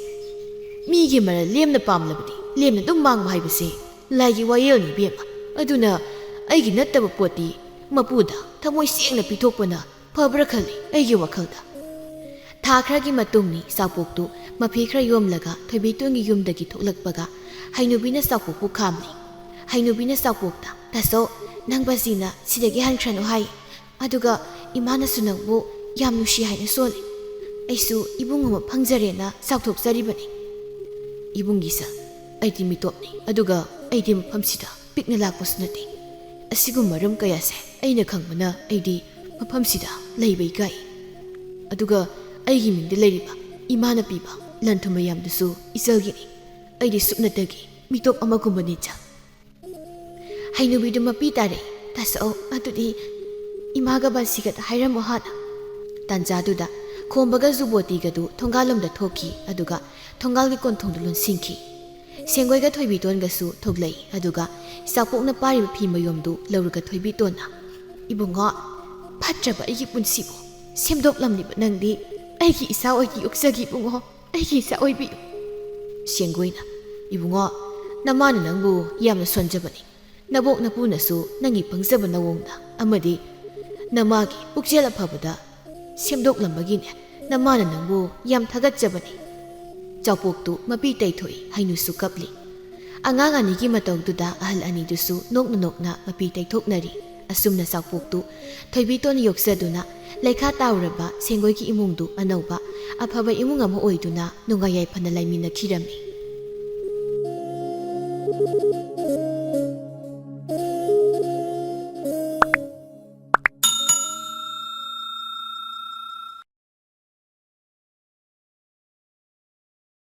ꯃꯤꯒꯤ ꯃꯔꯜ ꯂꯦꯝꯅ ꯄꯥꯝꯂꯕꯗꯤ ꯂꯦꯝꯅ ꯑꯗꯨꯝ ꯃꯥꯡꯕ ꯍꯥꯏꯕꯁꯦ ꯂꯥꯏꯒꯤ ꯋꯥꯌꯦꯜꯅꯤ ꯏꯕꯦꯝꯃ꯫ ꯑꯗꯨꯅ ꯑꯩꯒꯤ ꯅꯠꯇꯕ ꯄꯣꯠꯇꯤ ꯃꯄꯨꯗ ꯊꯃꯣꯏ ꯁꯦꯡꯅ ꯄꯤꯊꯣꯛꯄꯅ ꯐꯕ꯭ꯔꯥ ꯈꯜꯂꯤ ꯑꯩꯒꯤ ꯋꯥꯈꯜꯗ꯫" ꯊꯥ ꯈꯔꯒꯤ ꯃꯇꯨꯡꯅꯤ ꯆꯥꯎꯄꯣꯛꯇꯨ ꯃꯐꯤ ꯈꯔ ꯌꯣꯝꯂꯒ ꯊꯣꯏꯕꯤꯇꯣꯟꯒꯤ ꯌꯨꯝꯗꯒꯤ ꯊꯣꯛꯂꯛꯄꯒ ꯍꯩꯅꯨꯕꯤꯅ ꯆꯥꯎꯄꯣꯛꯄꯨ ꯈꯥꯝꯂꯤ꯫ ꯍꯩꯅꯨꯕꯤꯅ ꯆꯥꯎꯄꯣꯛꯇ, "ꯇꯥꯆꯧ, ꯅꯪ ꯕꯥꯖꯤꯅ ꯁꯤꯗꯒꯤ ꯍꯟꯈ꯭ꯔꯅꯨ ꯍꯥꯏ꯫ ꯑꯗꯨꯒ ꯏꯃꯥꯅꯁꯨ ꯅꯪꯕꯨ ꯌꯥꯝ ꯅꯨꯡꯁꯤ ꯍꯥꯏꯅ ꯁꯣꯜꯂꯤ꯫ ꯑꯩꯁꯨ ꯏꯕꯨꯡ ꯑꯃ ꯐꯪꯖꯔꯦꯅ ꯆꯥꯎꯊꯣꯛꯆꯔꯤꯕꯅꯤ꯫" "ꯏꯕꯨꯡꯒꯤ ꯏꯆꯜ, ꯑꯩꯗꯤ ꯃꯤꯇꯣꯞꯅꯤ, ꯑꯗꯨꯒ ꯑꯩꯗꯤ ꯃꯐꯝꯁꯤꯗ ꯄꯤꯛꯅ ꯂꯥꯛꯄꯁꯨ ꯅꯠꯇꯦ꯫ ꯑꯁꯤꯒꯨꯝꯕ ꯃꯔꯝ ꯀꯌꯥꯁꯦ ꯑꯩꯅ ꯈꯪꯕꯅ ꯑꯩꯗꯤ ꯃꯐꯝꯁꯤꯗ ꯂꯩꯕ ꯏꯀꯥꯏ꯫ ꯑꯗꯨꯒ ꯑꯩꯒꯤ ꯃꯤꯡꯗ ꯂꯩꯔꯤꯕ ꯏꯃꯥꯅ ꯄꯤꯕ ꯂꯟ ꯊꯨꯝ ꯃꯌꯥꯝꯗꯨꯁꯨ ꯏꯆꯜꯒꯤꯅꯤ꯫ ꯑꯩꯗꯤ ꯁꯨꯞꯅꯇꯒꯤ ꯃꯤꯇꯣꯞ ꯑꯃꯒꯨꯝꯕꯅꯤ, ꯏꯆꯜ꯫" ꯍꯩꯅꯨꯕꯤꯗꯨ ꯃꯄꯤ ꯇꯥꯔꯦ꯫ "ꯇꯥꯆꯧ, ꯑꯗꯨꯗꯤ ꯏꯃꯥꯒ ꯕꯥꯖꯤꯒꯗ ꯍꯥꯏꯔꯝꯃꯣ ꯍꯥꯟꯅ꯫" ꯇꯥꯟꯖꯥꯗꯨꯗ ꯈꯣꯝꯕꯒ ꯖꯨꯕꯣꯇꯤꯒꯗꯨ ꯊꯣꯡꯒꯥꯜꯂꯣꯝꯗ ꯊꯣꯛꯈꯤ, ꯑꯗꯨꯒ ꯊꯣꯡꯒꯥꯜꯒꯤ ꯀꯣꯟꯊꯣꯡꯗꯨ ꯂꯣꯟꯁꯤꯟꯈꯤ꯫ ꯁꯦꯡꯒꯣꯏꯒ ꯊꯣꯏꯕꯤꯇꯣꯟꯒꯁꯨ ꯊꯣꯛꯂꯛꯏ, ꯑꯗꯨꯒ ꯆꯥꯛꯄꯣꯛꯅ ꯄꯥꯔꯤꯕ ꯐꯤ ꯃꯌꯣꯝꯗꯨ ꯂꯧꯔꯒ ꯊꯣꯏꯕꯤꯇꯣꯟꯅ, "ꯏꯕꯨꯡꯉꯣ, ꯐꯠꯇ꯭ꯔꯕ ꯑꯩꯒꯤ ꯄꯨꯟꯁꯤꯕꯨ ꯁꯦꯝꯗꯣꯛꯂꯝꯂꯤꯕ ꯅꯪꯗꯤ ꯑꯩꯒꯤ ꯏꯆꯥ ꯑꯣꯏꯒꯦ ꯌꯣꯛꯆꯒꯦ ꯏꯕꯨꯡꯉꯣ, ꯑꯩꯒꯤ ꯏꯆꯥ ꯑꯣꯏꯕꯤꯌꯨ꯫" ꯁꯦꯡꯒꯣꯏꯅ, "ꯏꯕꯨꯡꯉꯣ, ꯅꯃꯥꯅ ꯅꯪꯕꯨ ꯌꯥꯝꯅ ꯁꯣꯟꯖꯕꯅꯤ꯫ ꯅꯕꯣꯛ ꯅꯄꯨꯅꯁꯨ ꯅꯪꯒꯤ ꯄꯪꯖꯕ ꯅꯋꯣꯡꯗ ꯑꯃꯗꯤ ꯅꯃꯥꯒꯤ ꯄꯨꯛꯆꯦꯜ ꯑꯐꯕꯗ ꯁꯦꯝꯗꯣꯛꯂꯝꯕꯒꯤꯅꯦ꯫ ꯅꯃꯥꯅ ꯅꯪꯕꯨ ꯌꯥꯝ ꯊꯥꯒꯠꯆꯕꯅꯤ꯫" ꯆꯥꯎꯄꯣꯛꯇꯨ ꯃꯄꯤ ꯇꯩꯊꯣꯛꯏ, ꯍꯩꯅꯨꯁꯨ ꯀꯞꯂꯤ꯫ ꯑꯉꯥꯡ ꯑꯅꯤꯒꯤ ꯃꯇꯧꯗꯨꯗ ꯑꯍꯜ ꯑꯅꯤꯗꯨꯁꯨ ꯅꯣꯛꯅ ꯅꯣꯛꯅ ꯃꯄꯤ ꯇꯩꯊꯣꯛꯅꯔꯤ꯫ ꯑꯁꯨꯝꯅ ꯆꯥꯎꯄꯣꯛꯇꯨ ꯊꯣꯏꯕꯤꯇꯣꯟ ꯌꯣꯛꯆꯗꯨꯅ ꯂꯩꯈꯥ ꯇꯥꯎꯔꯕ ꯁꯦꯡꯒꯣꯏꯒꯤ ꯏꯃꯨꯡꯗꯨ ꯑꯅꯧꯕ ꯑꯐꯕ ꯏꯃꯨꯡ ꯑꯃ ꯑꯣꯏꯗꯨꯅ ꯅꯨꯡꯉꯥꯏ ꯌꯥꯏꯐꯅ ꯂꯩꯃꯤꯟꯅꯈꯤꯔꯝꯃꯤ꯫